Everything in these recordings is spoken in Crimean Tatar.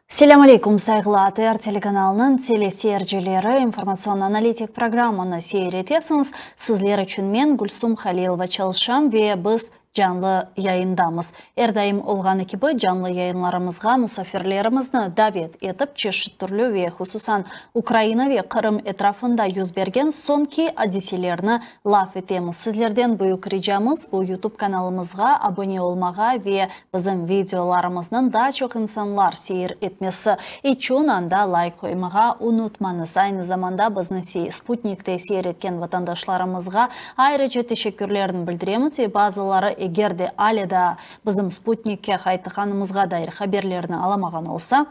Selâm aleyküm, sayğılı ATR telekanalınıñ teleseyircileri, informatsion-analitik programmanı seyir etesiñiz. Sizler içün men, Gülsum Halilova, çalışam ve biz canlı yayındamız. Er daim olğanı kibi, canlı yayınlarımızğa musafirlerimizni davet etip, çeşit türlü ve hususan Ukraina ve Qırım etrafında yüz bergen soñki adiselerni laf etemiz. Sizlerden büyük ricamız, bu YouTube kanalımızğa abone olmağa ve bizim videolarımıznıñ daa çoq insanlar seyir etmesi içün anda layk qoymağa unutmañız. Aynı zamanda bizni Sputnikte seyir etken vatandaşlarımızğa ayrıca teşekkürlerini bildiremiz ve bazıları eger de ale daa bizim Sputnikke qaytqanımızğa dair haberlerni alamağan olsa,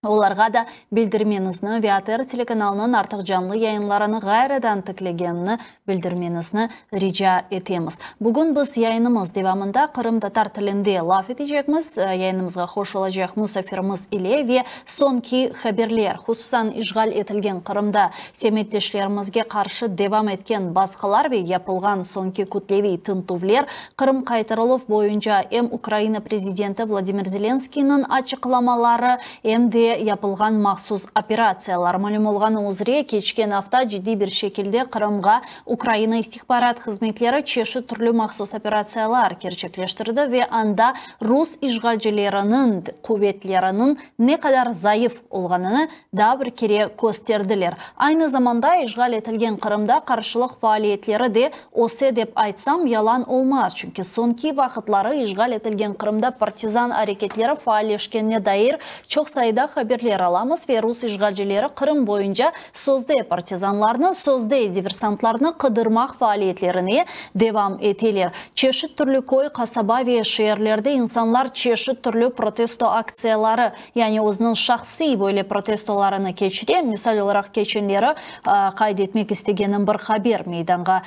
olarğa da bildirmeñizni ve ATR telekanalınıñ artıq canlı yayınlarını ğayrıdan tiklegenini bildirmeñizni rica etemiz. Bugün biz yayınımız devamında qırımtatar tilinde laf etecekmiz, yayınımızğa hoş olacaq musafirimiz ile ve soñki haberler, hususan işğal etilgen Qırımda semetdeşlerimizge qarşı devam etken basqılar ve yapılğan soñki kütleviy tintüvler, Qırım qaytarıluv boyunca em Ukraina prezidenti Vladimir Zelenskıynıñ açıqlamaları, em de yapılğan mahsus operatsiyalar. Malüm olğanı üzre, keçken afta ciddiy bir şekilde Qırımğa Ukraina istihbarat hızmetleri çeşit türlü mahsus operatsiyalar kerçekleştirdi ve anda rus işğalcileriniñ quvetleriniñ ne qadar zayıf olğanını daa bir kere kösterdiler. Aynı zamanda işğal etilgen Qırımda qarşılıq faaliyetleri de öse dep aytsam, yalan olmaz, çünki soñki vaqıtları işğal etilgen Qırımda partizan areketleri faalleşkenine dair çoq sayıda haberler alamız ve rus işğalcileri Qırım boyunca sözde partizanlarnı, sözde diversantlarnı qıdırmaq faaliyetlerine devam eteler. Çeşit türlü köy, qasaba ve şeerlerde insanlar çeşit türlü protesto aktsiyaları, yani özüniñ şahsiy böyle protestolarını keçire. Misal olaraq, keçenleri qayd etmek istegenim bir haber meydanğa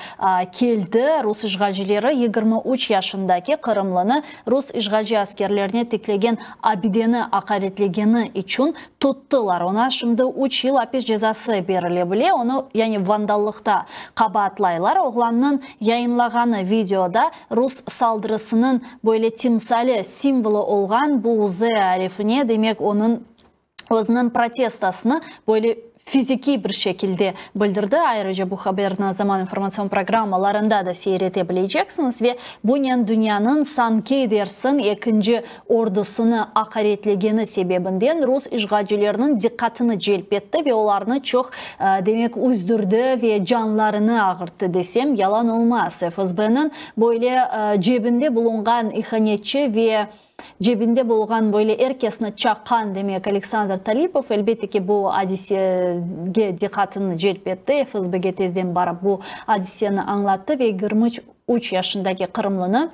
keldi, rus işğalcileri 23 yaşındaki qırımlını rus işğalci askerlerine tiklegen abideni aqaretlegeni içün tuttılar. Oña şimdi üç yıl apis cezası berile bile, onı yani vandallıqta qabaatlaylar. Oğlannıñ yayınlağanı videoda rus saldırısınıñ böyle timsali, simvolı olğan bu Z arifine, demek, onıñ özüniñ protestosını böyle fizikiy bir şekilde bildirdi. Ayrıca bu haberni Zaman informatsion programmalarında da seyir ete bileceksiñiz ve bunen dünyanıñ sanki dersiñ ekinci ordusını aqaretlegeni sebebinden rus işğalcileriniñ diqqatını celp etti ve olarnı çoq, demek, üzdürdi ve canlarını ağırttı desem, yalan olmaz. FSBniñ böyle cebinde bulunğan ihanetçi ve cebinde bulunğan böyle er kesni çaqqan, demek, Aleksandr Talipov, elbette ki, bu adisege diqqatını celp etti, FSBge tezden barıp bu adiseni añlattı ve 23 yaşındaki qırımlını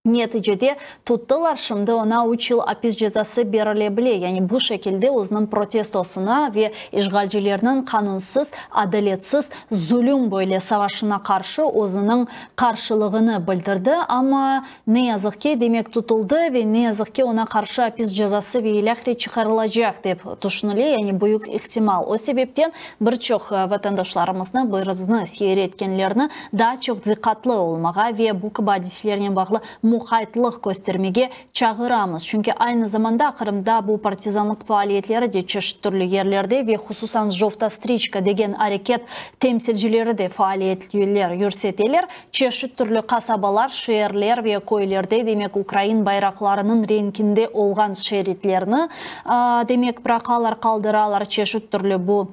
neticede tuttılar. Şimdi oña üç yıl apis cezası berile bile. Yani bu şekilde özüniñ protestosına ve işğalcilerniñ qanunsız, adaletsiz, zulüm böyle savaşına qarşı özüniñ qarşılığını bildirdi. Amma, ne yazıq ki, demek tutuldı ve ne yazıq ki, oña qarşı apis cezası ve ilâhre çıqarılacaq dep tüşünile, yani büyük ihtimal. O sebepten bir çoq vatandaşlarımıznı, bizni seyir etkenlerni daa çoq diqqatlı olmağa ve bu kibi adiselernen bağlı muqaytlıq köstermege çağıramız. Çünki aynı zamanda Qırımda bu partizanlıq faaliyetleri de çeşit türlü yerlerde ve hususan Jovta striçka degen areket temsilcileri de faaliyetler yürseteler. Çeşit türlü qasabalar, şeerler ve köylerde, demek, ukrain bayraqlarınıñ renkinde olğan şeritlerni, demek, bıraqalar, qaldıralar, çeşit türlü bu,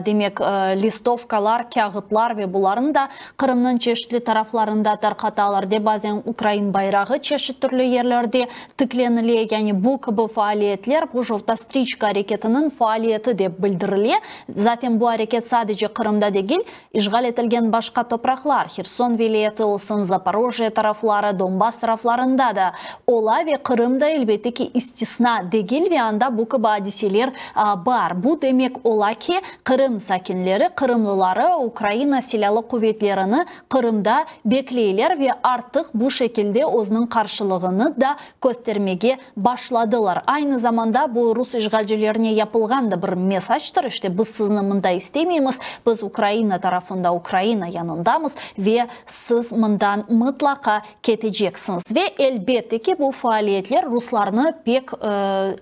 demek, listovkalar, kâğıtlar ve bularnı da Qırımnıñ çeşitli taraflarında tarqatalar, de bazen ukrain bayrağı çeşit türlü yerlerde tiklenile. Yani bu kibi faaliyetler bu Jovta striçka areketiniñ faaliyeti dep bildirile. Zaten bu areket sadece Qırımda degil, işğal etilgen başqa topraqlar, Herson vilâyeti olsun, Zaporojye tarafları, Donbass taraflarında da ola ve Qırım da, elbette ki, istisna degil ve anda bu kibi adiseler bar. Bu demek ola ki, Qırım sakinleri, qırımlıları Ukraina Silâlı Quvetlerini Qırımda bekleyler ve artıq bu şekilde özüniñ qarşılığını da köstermege başladılar. Aynı zamanda bu rus işğalcilerine yapılğan da bir mesactır, işte biz sizni mında istemeymiz, biz Ukraina tarafında, Ukraina yanındamız ve siz mından mıtlaqa keteceksiñiz. Ve elbette ki, bu faaliyetler ruslarnı pek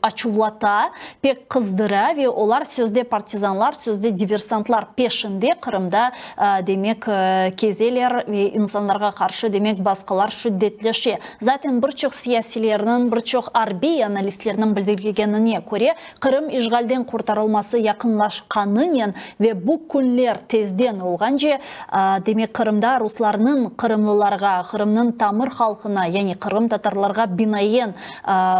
açuvlata, pek qızdıra ve olar sözde partizanlar, sözde diversantlar peşinde Qırımda, demek, kezeler ve insanlarğa qarşı, demek, basqılar şiddetleşe. Zaten bir çoq siyasiylerniñ, bir çoq arbiy analistlerniñ bildirgenine köre, Qırım işğalden qurtarılması yaqınlaşqanınen ve bu künler tezden olğance, demek, Qırımda ruslarnıñ qırımlılarğa, Qırımnıñ tamır halqına, yani qırımtatarlarğa binaen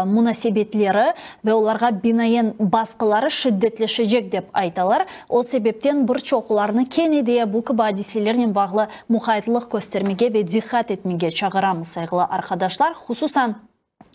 munasebetleri ve olarğa binaen basqıları şiddetleşecek, dep aytalar. O sebepten bir çoqlarnı kene de bu kibi adiselernen bağlı muqaytlıq köstermege ve diqqat etmege çağıramız, sayğılı arqadaşlar, hususan,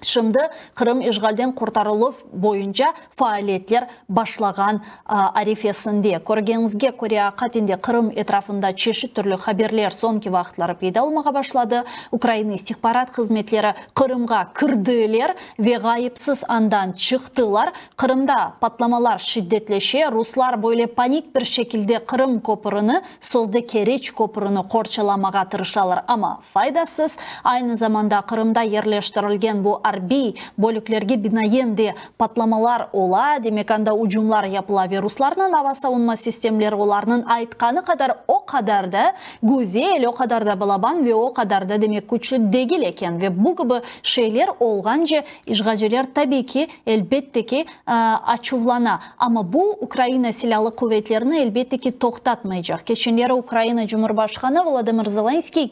şimdi Qırım işğalden qurtarıluv boyunca faaliyetler başlağan arifesinde. Körgeniñizge köre, aqiqaten de Qırım etrafında çeşit türlü haberler soñki vaqıtları peyda olmağa başladı. Ukraina istihbarat hızmetleri Qırımğa kirdiler ve ğayıpsız andan çıqtılar. Qırımda patlamalar şiddetleşe, ruslar böyle panik bir şekilde Qırım köpürini, sözde Keriç köpürini qorçalamağa tırışalar, amma faydasız. Aynı zamanda Qırımda yerleştirilgen bu arbiy bölüklerge binaen de patlamalar ola, demek anda ucumlar yapıla ve ruslarnıñ ava savunma sistemleri olarnıñ aytqanı qadar o qadar da güzel, o qadar da balaban ve o qadar da demek küçlü degil eken ve bu kibi şeyler olğance İşğalciler, tabiy ki, elbette ki, açuvlana. Amma bu Ukraina Silâlı quvetlerini, elbette ki, toqtatmaycaq. Keçenleri Ukraina Cumhurbaşqanı Volodımır Zelenskiy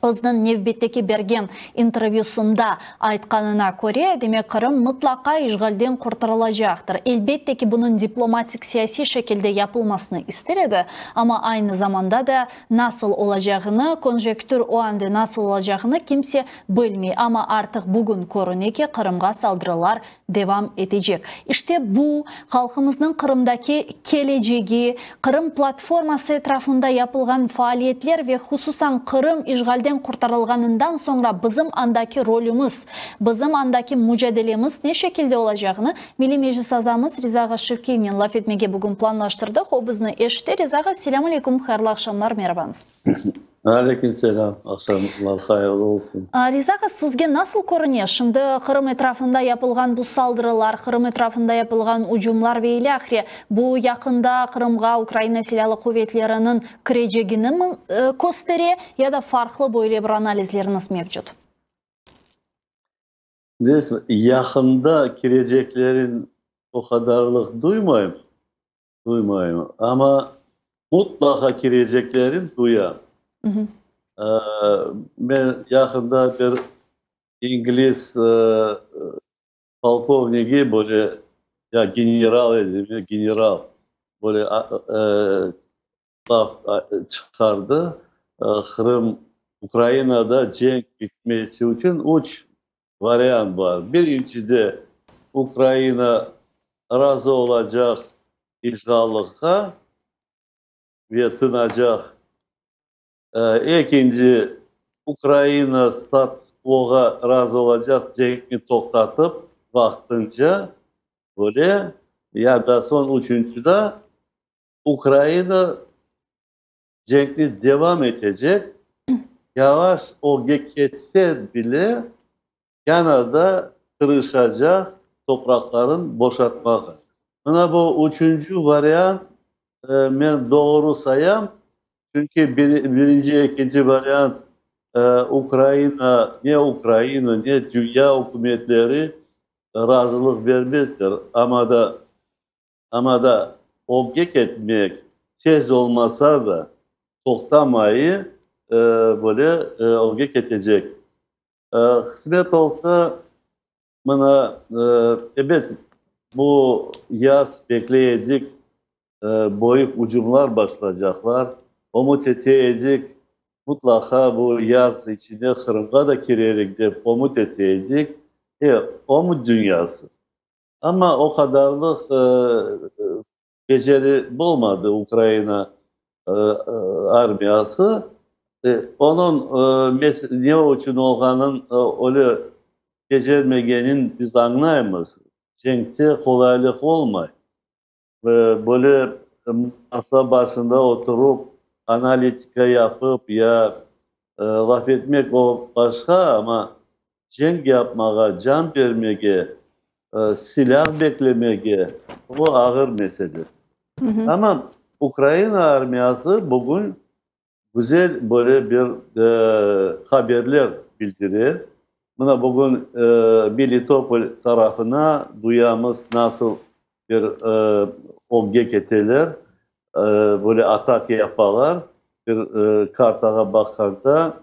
özüniñ nevbetteki bergen intervyüsında aytqanına köre, demek, Qırım mıtlaqa işğalden qurtarılacaqtır. Elbette ki, bunıñ diplomatik-siyasiy şekilde yapılmasını ister edi, amma aynı zamanda da nasıl olacağını, konjektür o ande nasıl olacağını kimse bilmey. Amma artıq bugün körüne ki, Qırımğa saldırılar devam etecek. İşte bu, halqımıznıñ Qırımdaki kelecegi, Qırım platforması etrafında yapılğan faaliyetler ve hususan Qırım işğalden qurtarılğanından soñra bizim andaki rolümiz, bizim andaki mucadelemiz ne şekilde olacağını Milliy Meclis azamız Riza ağa Şevkiyevnen laf etmege bugün planlaştırdıq. O bizni eşite. Riza ağa, selâm aleyküm, hayırlı aqşamlar, merabañız. Aleyküm selâm, aqşamlar hayırlı olsun. Riza ağa, sizge nasıl körüne, şimdi Qırım etrafında yapılğan bu saldırılar, Qırım etrafında yapılğan ucumlar ve ilâhre, bu yaqında Qırımğa Ukraina Silâlı Quvetleriniñ kirecegini mi köstere ya da farqlı böyle bir analizleriñiz mevcut? Bilesiñmi, yaqında kireceklerin o qadarlıq duymayım, duymayım, amma mutlaqa kireceklerin duyam. Men yaqında bir ingliz polkovnigi böyle, ya general edi, general, böyle laf çıqardı, Qırım, Ukrainada cenk bitmesi içün üç variant bar. Birincide, Ukraina razı olacaq işğallıqqa ve tınacaq. Ekinci, Ukraina status-kvoğa razı olacaq, cenkni toqtatıp vaqtınca böyle, ya da soñ üçüncüde, Ukraina cenkni devam etecek, yavaş ögge ketse bile, yana da tırışacaq topraqların boşatmağa. Mına bu üçünci variant men doğru sayam, çünki birinci, ekinci variant Ukraina, ne Ukraina, ne dünya ükümetleri razılıq bermezler, amma da Amma da ögge ketmek tez olmasa da, toqtamayı böyle ögge ketecek. Qısmet olsa, mına, ebet, bu yaz bekley edik, böyük ucumlar başlaycaqlar. Ümüt ete edik, mutlaqa bu yaz içinde Qırımğa da kirerik dep ümüt ete edik. Ümüt dünyası. Amma o qadarlıq. Beceri olmadı Ukraina armiyası. Onıñ ne içün olğanın, öyle becermegenin biz añlaymız. Cenkte qolaylıq olmay. Böyle masa başında oturıp, analitika yapıp ya laf etmek o başqa, amma cenk yapmağa, can bermege, silâh beklemege, bu ağır mesele. Amma Ukraina armiyası bugün güzel böyle bir haberler bildire. Mına bugün Melitopol tarafına duyamız, nasıl bir ögge keteler, böyle ataka yapalar. Bir kartağa baqqanda,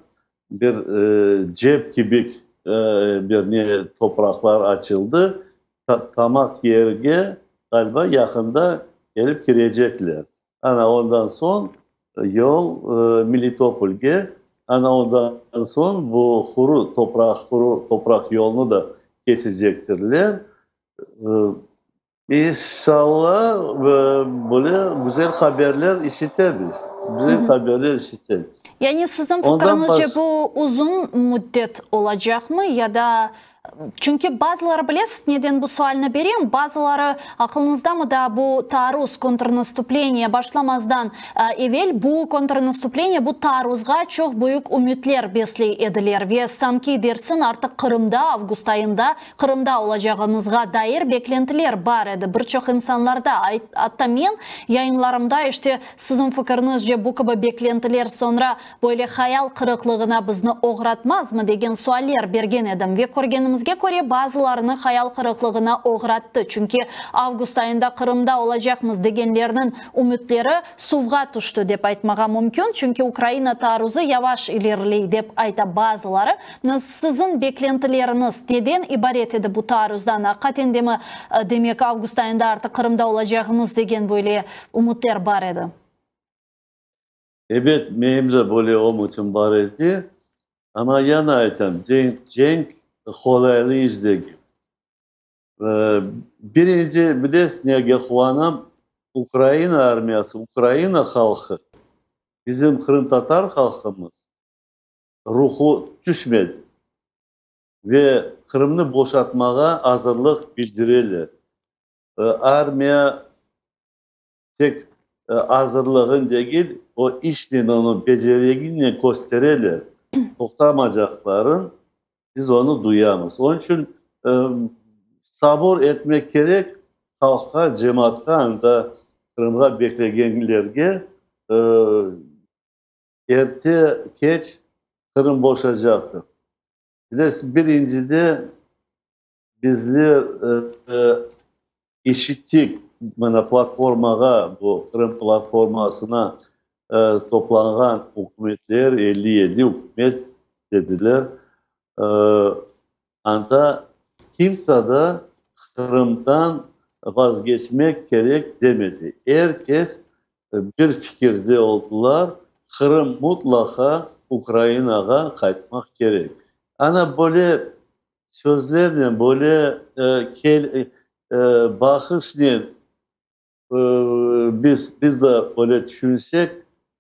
bir cep kibi bir ne topraqlar açıldı, tamaq yerge, ğaliba, yaqında kelip kirecekler. Ana ondan soñ yol Melitopolge, ana ondan soñ bu quru topraq, quru topraq yolnı da kesecektirler. İnşallah, böyle güzel haberler işitemiz. Güzel haberler işitemiz. Yani siziñ fikriñizce bu uzun müddet olacaqmı ya da, çünki bazıları, bilesiz, neden bu sualni berem, bazıları, aqılıñızdamı da, bu taarruz, kontrnastupleniye başlamazdan evel bu kontrnastupleniye, bu taarruzğa çoq büyük ümütler besley ediler ve sanki dersiñ artıq Qırımda, avgust ayında Qırımda olacağımızğa dair beklentiler bar edi bir çoq insanlarda. Atta men yayınlarımda, işte, siziñ fikiriñizce bu kibi beklentiler soñra böyle hayal qırıqlığına bizni oğratmazmı degen sualler bergen edim. Ve körgenimizge köre, bazılarını hayal qırıqlığına oğrattı. Çünki avgust ayında Qırımda olacaqmız degenlerniñ ümütleri suvğa tüşti dep aytmağa mümkün. Çünki Ukraina taarruzı yavaş ileriley dep ayta bazıları. Siziñ beklentileriñiz neden ibaret edi bu taarruzdan? Aqiqaten demi, demek, avgust ayında artıq Qırımda olacağımız degen böyle ümütler bar edi? Ebet, menim de böyle ümütim bar edi. Amma yana aytam, cenk, cenk qolaylı iş degil. Birinci, bilesiz, nege quvanam? Ukraina armiyası, Ukraina halqı, bizim qırımtatar halqımız ruhu tüşmedi ve Qırımnı boşatmağa azırlıq bildireler. Armiya tek azırlığın degil, o işnen onı becereginen köstereler, toqtamacaqların biz onı duyamız. Onıñ içün sabır etmek kerek halqqa, cemaatqa, anda Qırımğa beklegenlerge, erte, keç Qırım boşacaqtır. Bilesiz, birincide bizler işittik, mına platformağa, bu Qırım platformasına toplanğan ükümetler, 57 ükümet dediler, anda kimse de Qırımdan vazgeçmek kerek demedi. Er kes bir fikirde oldılar, Qırım mutlaqa Ukrainağa qaytmaq kerek. Ana böyle sözlernen, böyle baqışnen biz de böyle tüşünsek,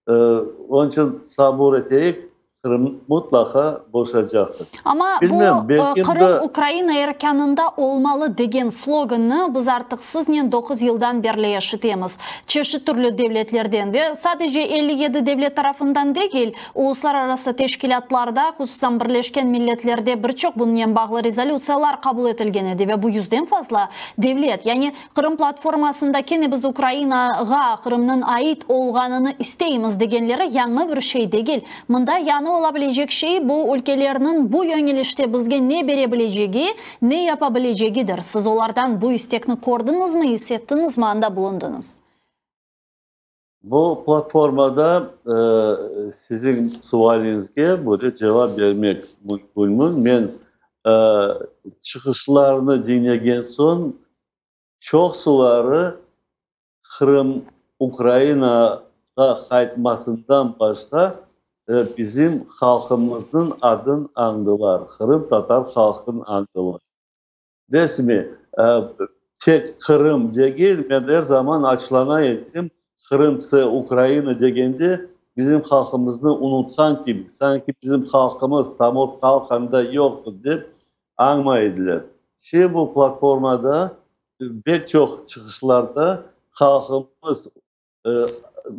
onıñ içün sabır eteyik, Qırım mutlaqa boşacaqtır. Amma Bilmem, bu belki Qırım de Ukraina erkânında olmalı degen slogannı biz artıq siznen 9 yıldan berli eşitemiz. Çeşit türlü devletlerden ve sadece 57 devlet tarafından degil, uluslararası teşkilâtlarda, hususan Birleşken Milletlerde bir çoq bunınen bağlı rezolütsiyalar qabul etilgen edi ve bu 100-den fazla devlet, yani Qırım platformasında kene biz Ukrainağa Qırımnıñ ait olğanını isteymiz degenleri yañı bir şey degil. Mında yañı ola bilecek şey bu ülkelerniñ bu yöñelişte bizge ne bere bilecegi, ne yapa bilecegidir. Siz olardan bu istekni kördiñizmi, is ettiñizmi, anda bulundıñız? Bu platformada siziñ sualiñizge böyle cevap bermek mümkünmi? Men çıqışlarnı diñlegen soñ, çoqsuları Qırım Ukrainağa qaytmasından başqa bizim halqımıznıñ adın añdılar, qırımtatar halqın añdılar. Resmi. Tek Qırım degil, men er zaman açılana edim, Qırım tse Ukraina degende, bizim halqımıznı unutqan kibi, sanki bizim halqımız, tamır halq anda yoqtır dep añmay ediler. Şimdi bu platformada pek çoq çıqışlarda halqımız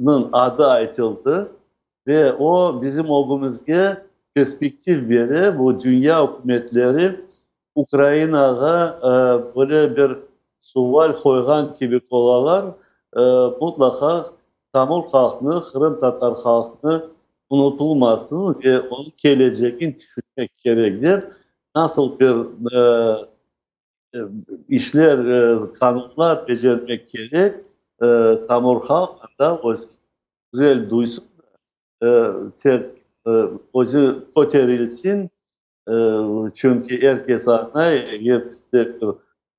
nıñ adı aytıldı ve o bizim ögümizge perspektiv bere, bu dünya ükümetleri Ukrainağa böyle bir sual qoyğan kibi olalar, mutlaqa tamır halqnı, qırımtatar halqnı unutılmasın ve onıñ kelecegin tüşünmek kerek dep, nasıl bir işler, qanunlar becermek kerek, tamır halq anda özüni güzel duysın, tek özü köterilsin, çünki er kes añlay, eger bizde bir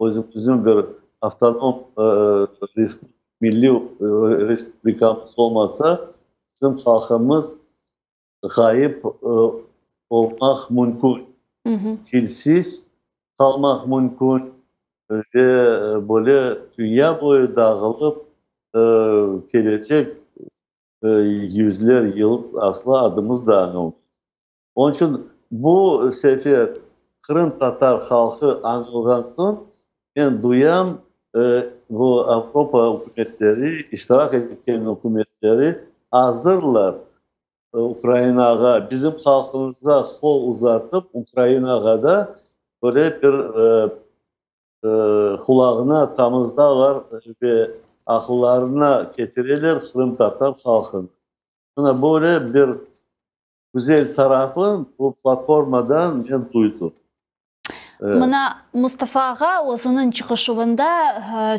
özümüzniñ bir avtonom milliy respublikamız olmasa, bizim halqımız ğayıp olmaq mümkün, tilsiz qalmaq mümkün ve böyle dünya boyu dağılıp kelecek yüzler yıl asla adımız da añılmaz. Onıñ içün bu sefer qırımtatar halqı añılğan soñ, men duyam, bu Avropa ükümetleri, iştirak etken ükümetleri azırlar Ukrainağa, bizim halqımızğa qol uzatıp, Ukrainağa da böyle bir qulağına tamızdalar ve aqıllarına ketireler qırımtatar halqını. Mına böyle bir güzel tarafı bu platformadan men duydım. Mına Mustafa ağa özüniñ çıqışuvında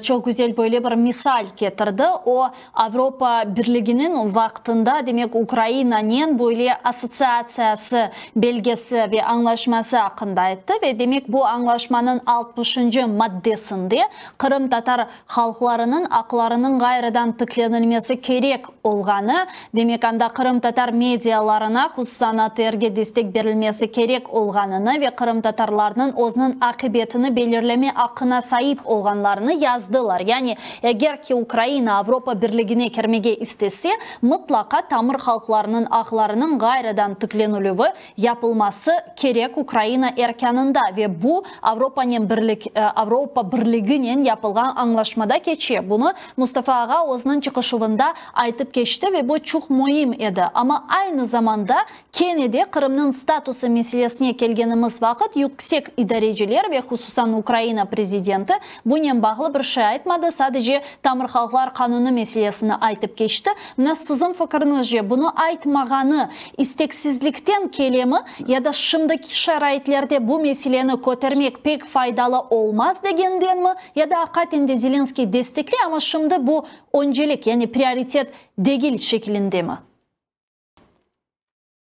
çoq güzel böyle bir misal ketirdi. O, Avropa Birliginiñ vaqtında, demek, Ukrainanen böyle assotsiatsiyası belgesi ve añlaşması aqqında ayttı ve, demek, bu añlaşmanıñ altmışıncı maddesinde qırımtatar halqlarınıñ aqlarınıñ ğayrıdan tiklenilmesi kerek olğanı, demek, anda qırımtatar medialarına, hususan ATRge destek berilmesi kerek olğanını ve qırımtatarlarnıñ özüniñ aqibetini belirleme aqqına saip olğanlarını yazdılar. Yani, eger ki Ukraina Avropa Birligine kirmege istese, mıtlaqa tamır halqlarınıñ aqlarınıñ ğayrıdan tiklenilüvi yapılması kerek Ukraina erkânında ve bu Avropanen birlik Avropa Birliginen yapılğan añlaşmada keçe. Bunı Mustafa ağa özüniñ çıqışuvında aytıp keçti ve bu çoq müim edi. Amma aynı zamanda kene de Qırımnıñ statusı meselesine kelgenimiz vaqıt yüksek idareciler ve hususan Ukraina prezidenti bunen bağlı bir şey aytmadı, sadece tamır halqlar qanunı meselesini aytıp keçti. Mına siziñ fikiriñizce bunı aytmağanı İsteksizlikten kelemi ya da şimdiki şaraitlerde bu meseleni kötermek pek faydalı olmaz degendenmi, ya da aqaten de Zelenskıy destekley, amma şimdi bu öncelik, yani prioritet degil şekilindemi?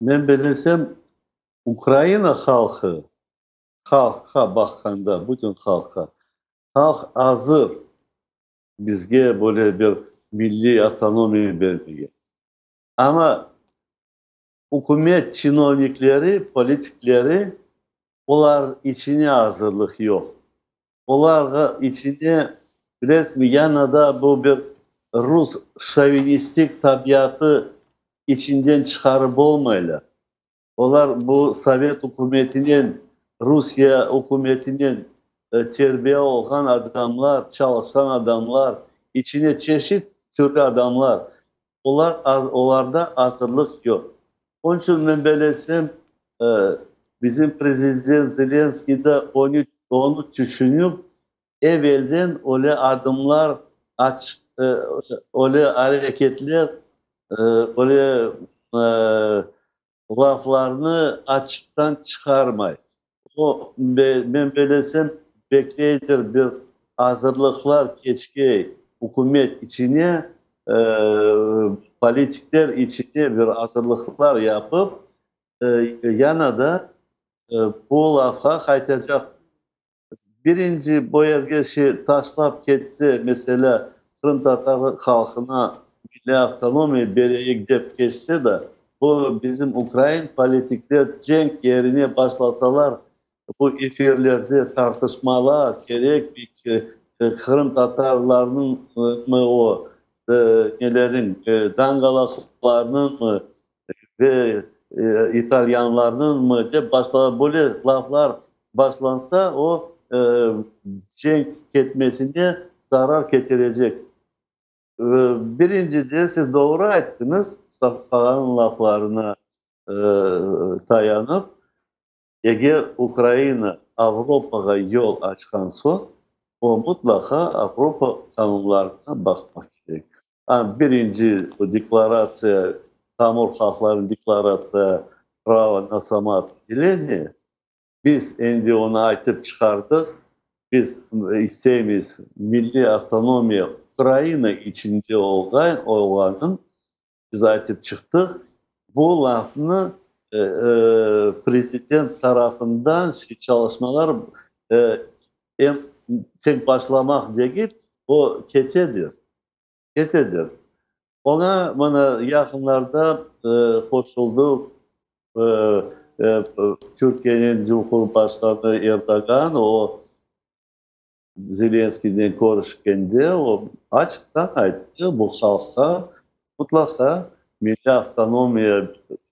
Men bellesem, Ukraina halqı, halqqa baqqanda, bütün halqqa, halq azır bizge böyle bir milliy avtonomiya bermege. Amma ükümet çinovnikleri, politikleri, olar içine azırlıq yoq. Olarğa içine, bilesizmi, yana da bu bir rus şovinistik tabiatı içinden çıqarıp olmaylar. Olar bu sovet ükümetinen, Rusiye ükümetinen terbiye olğan adamlar, çalışqan adamlar, içine çeşit türlü adamlar, olar, olarda azırlıq yoq. Onıñ içün men bellesem, bizim prezident Zelenskiy da onı tüşünip, evelden öyle adımlar, açıq, öyle areketler, öyle laflarnı açıqtan çıqarmay. O, men bellesem, bekleydir bir azırlıqlar keçkey ükümet içine, politikler içine bir azırlıqlar yapıp, yana da bu lafqa qaytacaq. Birinci bu yerge şey taşlap ketse, meselâ, qırımtatar halqına milliy avtonomiya bereyik dep keçse de, bu bizim ukrain politikler cenk yerine başlasalar, bu efirlerde tartışmalar kerekmi? Qırımtatarlarnıñ mı o, nelerin, dangalaqlarnıñ mı ve italyanlarnıñ mı dep başla, böyle laflar başlansa, o, cenk ketmesine zarar ketirecek. Birincide, siz doğru ayttıñız, Mustafa ağanıñ laflarına tayanıp, eger Ukraina Avropağa yol açqan soñ, o mutlaqa Avropa qanunlarına baqmaq kerek. Birinci deklaratsiya, tamır halqlarnıñ deklaratsiya pravo na samoopredeleniye, Biz endi onı aytıp çıqardıq, biz isteymiz milliy avtonomiya Ukraina içinde olğanın, biz aytıp çıqtıq. Bu lafnı prezident tarafından çalışmalar em tek başlamaq degil, o ketedir, ketedir. Oña mına yaqınlarda qoşuldı Türkiyeniñ Cumhurbaşqanı Erdoğan, o, Zelenskiynen körüşkende, o, açıqtan ayttı, bu halqqa mutlaqa milliy avtonomiya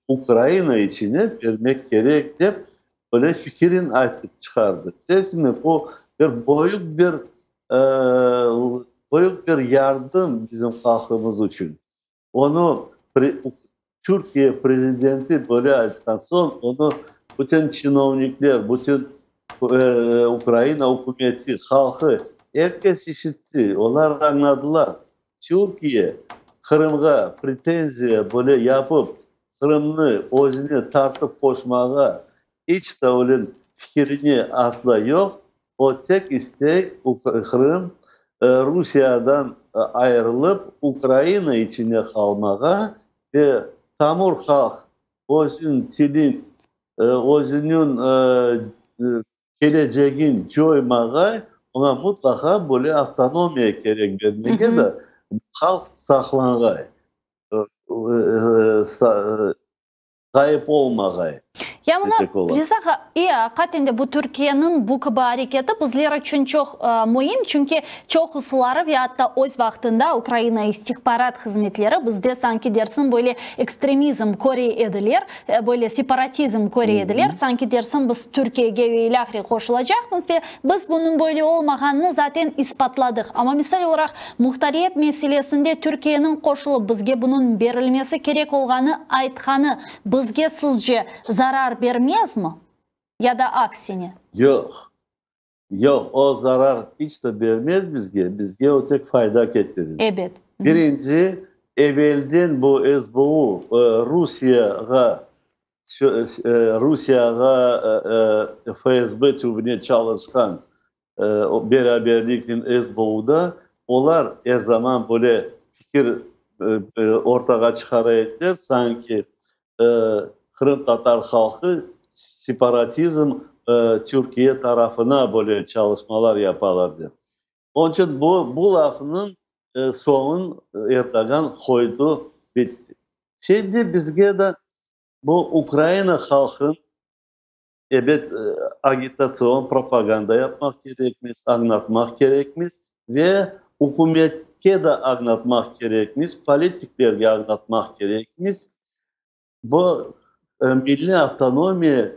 Ukraina içine bermek kerek, dep, böyle fikirin aytıp çıqardı. Bilesiñmi, bu bir büyük bir büyük bir yardım bizim halqımız içün. Onı Türkiye prezidenti böyle aytqan soñ, onı bütün çinovnikler, bütün Ukraina ükümeti, halqı, er kes işitti, olar añladılar, Türkiye Qırımğa pretenziya böyle yapıp, Qırımnı özüne tartıp qoşmağa iç de öyle fikirine asla yoq, o tek istey Qırım Rusiyadan ayırılıp Ukraina içine qalmağa ve tamır halq özüniñ tilin, özüniñ kelecegin coymağa, oña mutlaqa böyle avtonomiya kerek bermege de halq saqlanğay. Ğayıp olmağay. Ya mına, Riza ağa, e, aqiqaten de bu Türkiyeniñ bu kibi areketi bizler içün çoq müim, çünki çoqusıları ve atta öz vaqtında Ukraina istihbarat hızmetleri bizde sanki dersiñ böyle ekstremizm köre ediler, böyle separatizm köre ediler, sanki dersiñ biz Türkiyege ve ilâhre qoşulacaqmız ve biz bunıñ böyle olmağanını zaten isbatladıq. Amma misal olaraq, Muhtariyet meselesinde Türkiyeniñ qoşulıp bizge bunıñ berilmesi kerek olğanı aytqanı bizge sizce zarar bermezmi? Ya da aksine? Yoq. Yoq, o zarar iç de bermez bizge, bizge o tek fayda ketirir. Ebet. Birinci, evelden bu SBU Rusiyağa Rusiyağa FSB tübüne çalışqan beraberliknen SBUda olar er zaman böyle fikir ortağa çıqara ediler, sanki qırımtatar halqı separatizm Türkiye tarafına böyle çalışmalar yapalar dep. Onıñ içün bu bu lafnıñ soñun Erdoğan qoydı, bitti. Şimdi bizge de bu Ukraina halqın Ebet, agitatsion propaganda yapmaq kerekmiz, añlatmaq kerekmiz ve ükümetke de añlatmaq kerekmiz, politiklerge añlatmaq kerekmiz. Bu milliy avtonomiya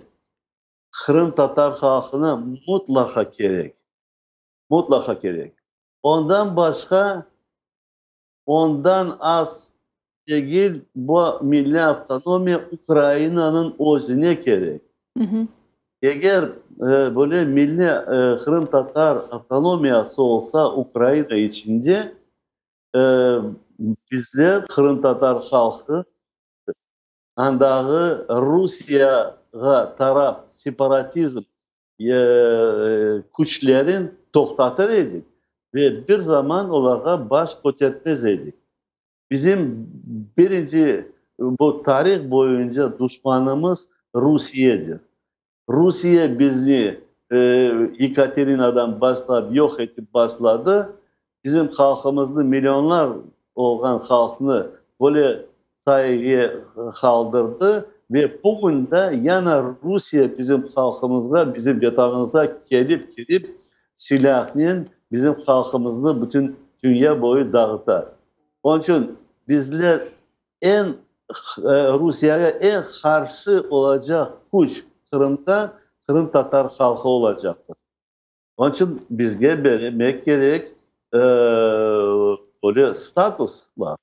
qırımtatar halqına mutlaqa kerek, mutlaqa kerek. Ondan başqa Ondan az degil, bu milliy avtonomiya Ukrainanıñ özüne kerek. Eger böyle milliy qırımtatar avtonomiyası olsa Ukraina içinde, bizler, qırımtatar halqı, andağı Rusiyağa taraf separatizm küçlerin toqtatır edik ve bir zaman olarğa baş kötertmez edik. Bizim birinci bu tarih boyunca duşmanımız Rusiyedir. Rusiye bizni Yekaterinadan başlap yoq etip başladı. Bizim halqımıznı, millionlar olğan halqnı böyle sayege qaldırdı ve bugün de yana Rusiye bizim halqımızğa, bizim Vetanımızğa kelip kirip silâhnen. bizim halqımıznı bütün dünya boyu dağıta. Onıñ içün bizler eñ Rusiyege eñ qarşı olacaq küç Qırımda qırımtatar halqı olacaqtır. Onıñ içün bizge bermek kerek böyle statuslar.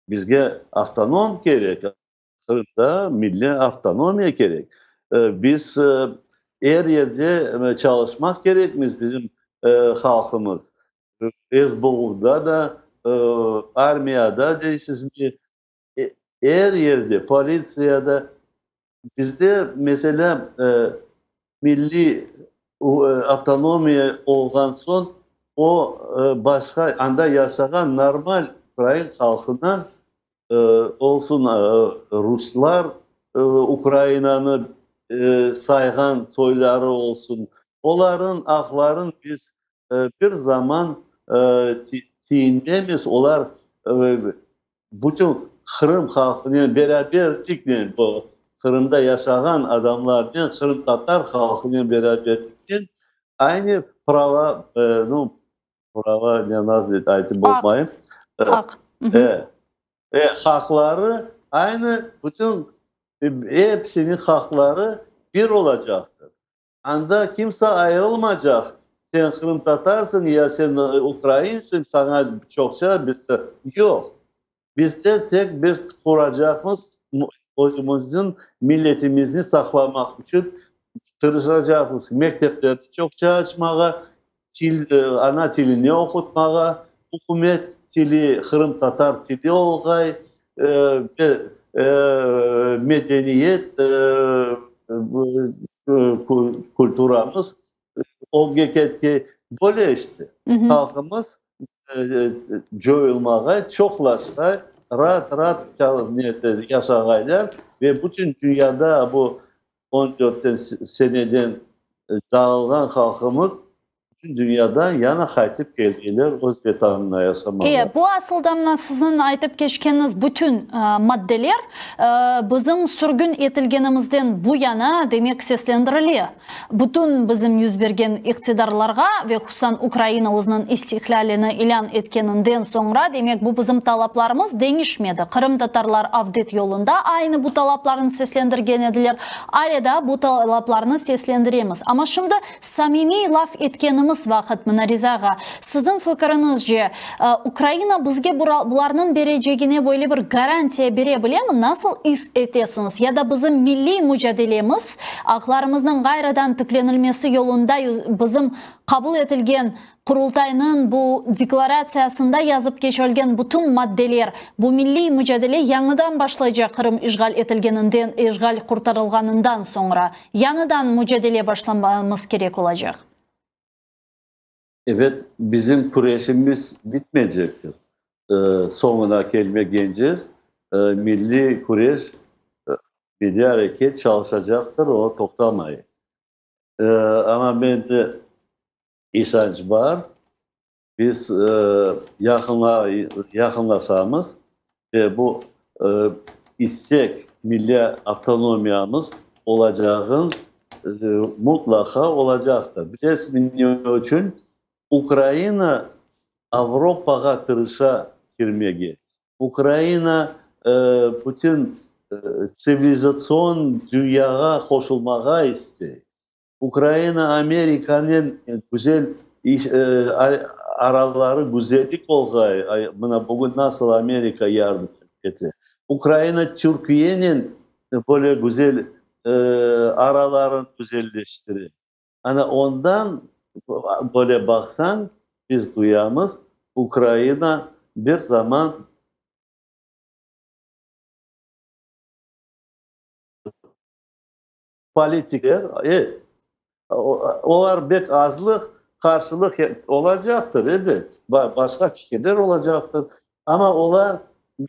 Bizge avtonom kerek, Qırımda milliy avtonomiya kerek. Biz er yerde çalışmaq kerekmiz, bizim halqımız. SBUda da, armiyada deysizmi, er yerde, politsiyada. Bizde, meselâ, milliy avtonomiya olğan soñ, o, başqa, anda yaşağan normal ukrain halqına, olsun ruslar, Ukrainanı sayğan soyları olsun, olarnıñ aqların biz bir zaman tiyinmemiz, olar bütün Qırım halqınen beraberliknen, bu Qırımda yaşağan adamlarnen, qırımtatar halqınen beraberliknen aynı prava, nu, prava ne nasıl aytıp olmayım. Aq. Haqları aynı, bütün episiniñ haqları bir olacaqtır. Anda kimse ayırılmacaq, sen qırımtatarsıñ ya sen ukrainsiñ, saña çoqça, bizse, yoq. Bizler tek bir quracaqmız, özümizniñ milletimizni saqlamaq içün tırışacaqmız, mekteplerni çoqça açmağa, til, ana tilini oqutmağa, ükümet tili qırımtatar tili olğay, medeniyet, kulturamız ögge ketkey. Böyle işte, halqımız coyulmağa, çoqlaşqay, raat-raat yaşağaylar ve bütün dünyada bu on dörtten seneden dağılğan halqımız bütün dünyadan yana qaytıp kelgenler öz Vetanına yaşamağa. Bu asılda mına siziñ aytıp keçkeniñiz bütün maddeler bizim sürgün etilgenimizden bu yana, demek, seslendirile. Bütün bizim 100 bergen iqtidarlarğa ve hususan Ukraina özüniñ istiqlâlini ilân etkeninden soñra, demek, bu bizim talaplarımız deñişmedi. Qırımtatarlar avdet yolunda aynı bu talaplarnı seslendirgen ediler. Ale da bu talaplarnı seslendiremiz. Amma şimdi samimiy laf etkenimiz vaqıt, mına Riza ağa, siziñ fikiriñizce, Ukraina bizge bularnıñ berecegine böyle bir garantiya bere bilemi? Nasıl is etesiñiz? Ya da bizim milliy mucadelemiz, aqlarımıznıñ ğayrıdan tiklenilmesi yolunda bizim qabul etilgen Qurultaynıñ bu deklaratsiyasında yazıp keçilgen bütün maddeler, bu milliy mucadele yañıdan başlaycaq Qırım işğal etilgeninden, işğal qurtarılğanından soñra, yañıdan mucadele başlamamız kerek olacaq? Evet, bizim küreşimiz bitmeycektir. Soñuna kelmegences milliy küreş, milliy areket çalışacaqtır, o toqtamay. Amma mende işanç bar, biz yaqınlaşamız ve bu istek milliy avtonomiyamız olacağın mutlaqa olacaqtır. Bilesiñ ne içün? Ukraina Avropağa tırışa kirmege. Ukraina bütün tsivilizatsion dünyağa qoşulmağa istey. Ukraina Amerikanen güzel araları güzellik olğay, mına bugün nasıl Amerika yardım ete. Ukraina Türkiyenen böyle güzel araların güzelleştire. Ana ondan böyle baqsañ, biz duyamız, Ukraina bir zaman politikler, olar bek azlıq, qarşılıq olacaqtır, ebet, başqa fikirler olacaqtır, amma olar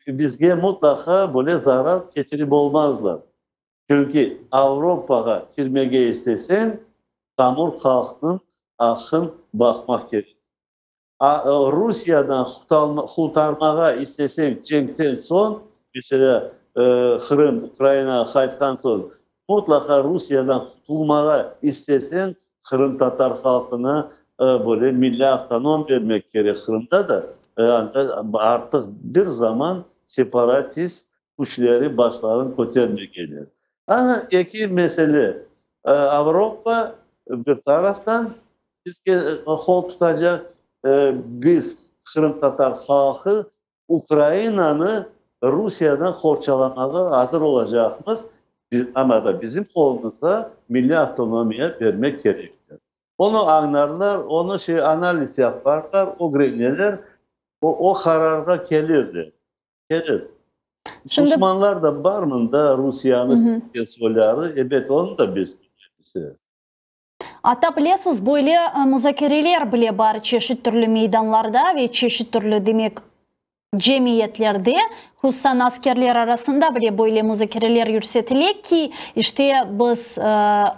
bizge mutlaqa böyle zarar ketirip olmazlar. Çünki Avropağa kirmege isteseñ, tamır halqnıñ aqqın baqmaq kerek. Rusiyadan qurtarmağa isteseñ cenkten soñ, meselâ, Qırım Ukrainağa qaytqan soñ, mutlaqa Rusiyadan qutulmağa isteseñ, qırımtatar halqına. böyle milliy avtonom bermek kerek Qırımda da, anda artıq bir zaman separatist küçleri başlarını kötermegenler. Ana, eki mesele, Avropa bir taraftan bizge qol tutacaq, biz, qırımtatar halqı, Ukrainanı Rusiyeden qorçalamağa azır olacaqmız, amma da bizim qolumızğa milliy avtonomiya bermek kerektir. Onı añlarlar, onı şey analiz yaparlar, ögreneler, o qararğa kelirler. Kelir. Şimdi Duşmanlar da bar mında, Rusiyanı sevgen soyları, ebet, onı da biz bilemiz. Atta bilesiz, böyle muzakereler bile bar çeşit türlü meydanlarda ve çeşit türlü, demek, cemiyetlerde, hususan askerler arasında bile böyle muzakereler yürsetile ki, işte, biz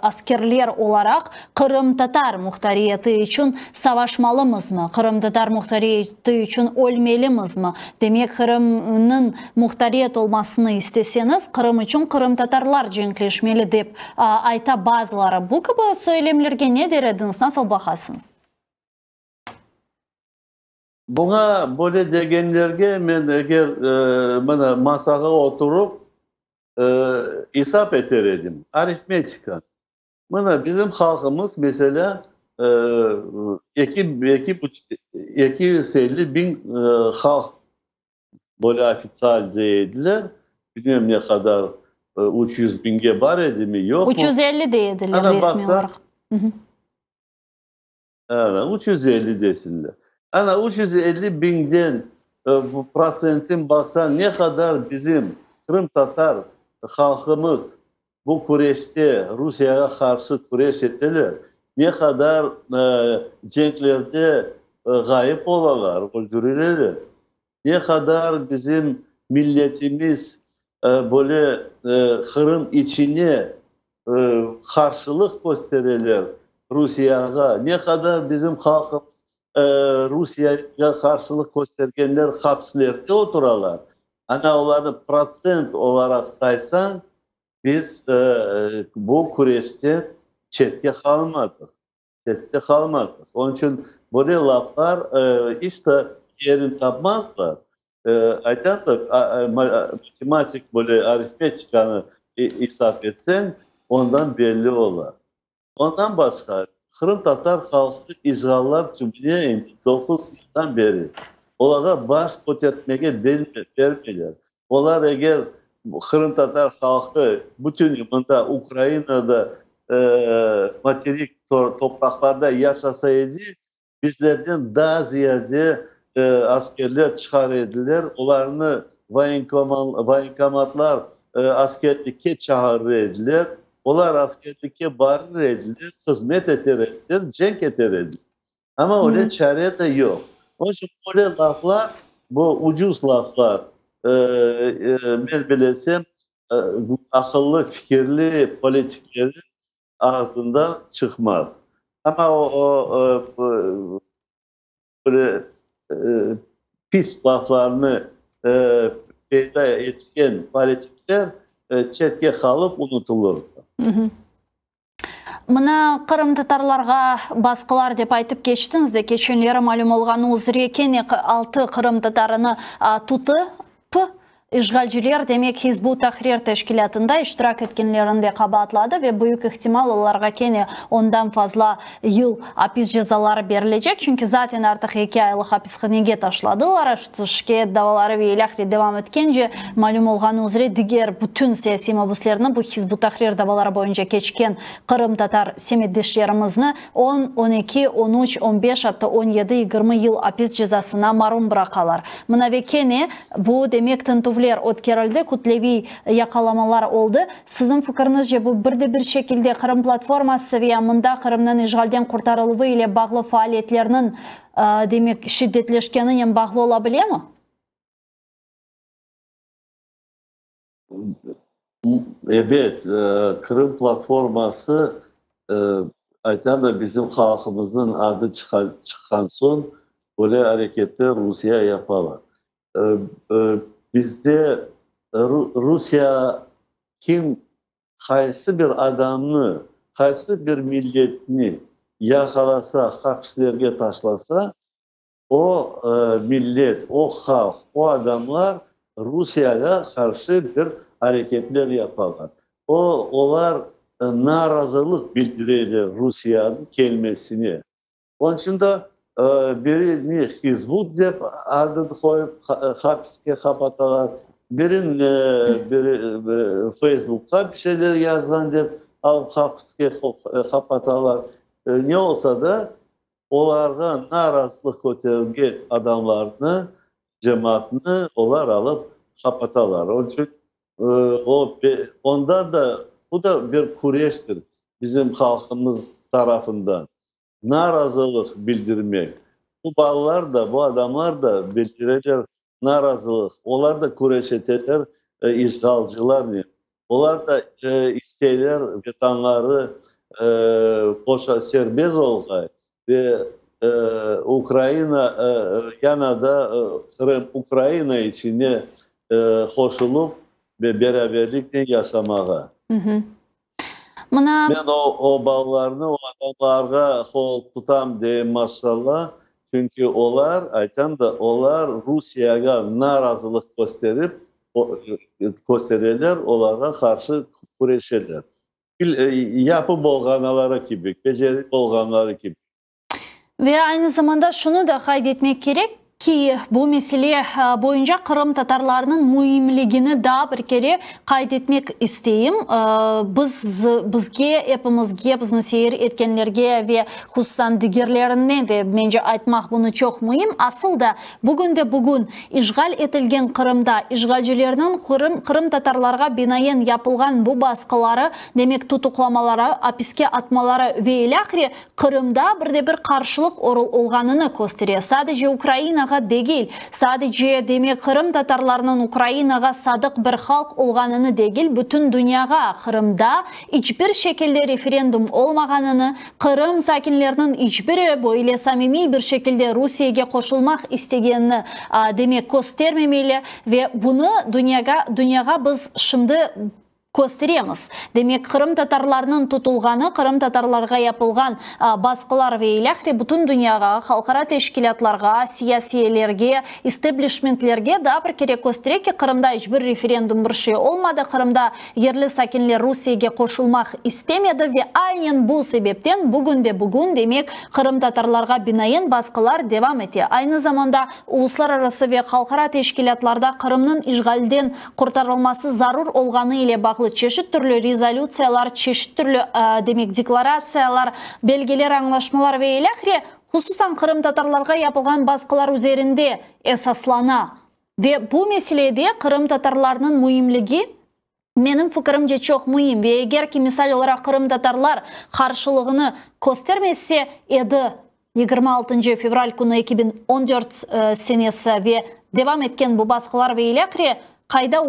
askerler olaraq qırımtatar muhtariyeti içün savaşmalımızmı, qırımtatar muhtariyeti içün ölmelimizmi? Demek, Qırımnıñ muhtariyet olmasını isteseñiz, Qırım içün qırımtatarlar cenkleşmeli, dep ayta bazıları. Bu kibi söylemlerge ne der ediñiz, nasıl baqasıñız? Buña, böyle degenlerge men eger mına masağa oturıp esap eter edim, arifmetika. Mına bizim halqımız, meselâ, eki, eki buçuq, 250 biñ halq böyle ofitsial dey ediler. Bilmem ne qadar, 300 biñge bar edimi, yoqmı. 350 dey ediler resmiy olaraq. Ana, 350 desinler. Ana, 350 biñden bu protsentin baqsañ, ne qadar bizim qırımtatar halqımız bu küreşte Rusiyağa qarşı küreş eteler, ne qadar cenklerde ğayıp olalar, öldürileler, ne qadar bizim milletimiz böyle Qırım içine qarşılıq köstereler Rusiyağa, ne qadar bizim halqımız Rusiyağa qarşılıq köstergenler hapslerde oturalar, ana olarnı protsent olaraq saysañ, biz bu küreşten çetke qalmadıq. Çette qalmadıq. Onıñ içün böyle laflar iç de yerini tapmazlar. Aytam da, matematik böyle arifmetikanı esap etseñ, ondan belli ola. Ondan başqa, qırımtatar halqı işğallar tübüne endi doquz yıldan beri olarğa baş kötertmege bermeyler. Olar eger qırımtatar halqı bütün mında Ukrainada materik topraqlarda yaşasa edi, bizlerden daa ziyade askerler çıqar ediler, olarnı voyenkomatlar askerlikke çağırır ediler, olar askerlikke barır ediler, hızmet eter ediler, cenk eter ediler. Amma öyle çare de yoq. Onıñ içün böyle laflar, bu ucuz laflar, men bilesem, aqıllı, fikirli politiklerniñ ağzından çıqmaz. Amma o, böyle pis laflarnı peyda etken politikler çetke qalıp unutılır. Mına, qırımtatarlarğa basqılar dep aytıp keçtiñiz de, keçenleri malüm olğanı üzre kene altı qırımtatarını tutıp, işğalciler, demek, Hizb ut-Tahrir teşkilâtında iştirak etkenlerinde qabaatladı ve büyük ihtimal olarğa kene ondan fazla yıl apis cezaları berilecek, çünki zaten artıq eki aylıq apishanege taşladılar, şikâyet davaları ve ilâhre devam etkence, malüm olğanı üzre, diger bütün siyasiy mabüslerni, bu Hizb ut-Tahrir davaları boyunca keçken qırımtatar semetdeşlerimizni on, 12, 13, 15, atta 17, 20 yıl apis cezasına marum bıraqalar. Mına ve kene bu, demek, tintüvler ötkerildi, kütleviy yaqalamalar oldı. Siziñ fikiriñizce, bu bir de bir şekilde Qırım platforması ve ya mında Qırımnıñ işğalden qurtarıluvı ile bağlı faaliyetlerniñ, demek, şiddetleşkeninen bağlı ola bilemi? Ebet, Qırım platforması, aytam da, bizim halqımıznıñ adı çıqqan soñ, böyle areketler Rusiye yapalar. Bizde Rusiye kim, qaysı bir adamnı, qaysı bir milletni. yaqalasa, hapislerge taşlasa, o millet, o halq, o adamlar Rusiyağa qarşı bir areketler yapalar. O, olar narazılıq bildireler Rusiyanıñ kelmesine. Onıñ içün de birini Hizbut dep adını qoyıp hapiske qapatalar, birini biri Feysbukqa bir şeyler yazğan dep alıp hapiske qapatalar. Ne olsa da, olarğa narazılıq kötergen adamlarnı, cemaatnı olar alıp qapatalar. Onıñ içün o, ondan da, bu da bir küreştir bizim halqımız tarafından. Narazılıq bildirmek. Bu balalar da, bu adamlar da bildireler narazılıq. Olar da küreş eteler işğalcılarnen. Olar da isteyler vetanları boşa, serbest olğay ve Ukraina yana da Qırım Ukraina içine qoşulıp ve beraberliknen yaşamağa. Mına. Men o, o balalarnı, o adamlarğa qol tutam deyim, maşallah, çünki olar, aytam da, olar Rusiyağa narazılıq kösterip, köstereler, olarğa qarşı küreşeler. Yapıp olğanları kibi, becerip olğanları kibi. Ve aynı zamanda şunı da qayd etmek kerek ki, bu mesele boyunca qırımtatarlarnıñ müimligini daa bir kere qayd etmek isteyim. Biz, bizge, epimizge, bizni seyir etkenlerge ve hususan digerlerine de, mence, aytmaq bunı çoq müim. Asıl da, bugünde-bugün işğal etilgen Qırımda işğalcilerniñ qırımtatarlarğa binaen yapılğan bu basqıları, demek tutuqlamaları, apiske atmaları ve ilâhre, Qırımda bir de bir qarşılıq olğanını köstere, sadece Ukrainağa degil, sadece, demek, qırımtatarlarnıñ Ukrainağa sadıq bir halq olğanını degil, bütün dünyağa Qırımda iç bir şekilde referendum olmağanını, Qırım sakinleriniñ iç biri böyle samimiy bir şekilde Rusiyege qoşulmaq istegenini, demek, köstermemeli ve bunı dünyağa dünyağa biz şimdi kösteremiz. Demek, qırımtatarlarnıñ tutulğanı, qırımtatarlarğa yapılğan basqılar ve ilâhre bütün dünyağa, halqara teşkilâtlarğa, siyasiyelerge, isteblişmentlerge daa bir kere köstere ki, Qırımda iç bir referendum bir şey olmadı, Qırımda yerli sakinler Rusiyege qoşulmaq istemedi ve aynen bu sebepten bugünde-bugün, demek, qırımtatarlarğa binaen basqılar devam ete. Aynı zamanda uluslararası ve halqara teşkilâtlarda Qırımnıñ işğalden qurtarılması zarur olğanı ile bağlı çeşit türlü rezolütsiyalar, çeşit türlü, demek, deklaratsiyalar, belgeler, añlaşmalar ve ilâhre, hususan qırımtatarlarğa yapılğan basqılar üzerinde esaslana. Ve bu meselede qırımtatarlarnıñ müimligi, menim fikirimce, çoq müim. Ve eger ki, misal olaraq, qırımtatarlar qarşılığını köstermese edi, 26 fevral künü 2014 senesi ve devam etken bu basqılar ve ilâhre, qayda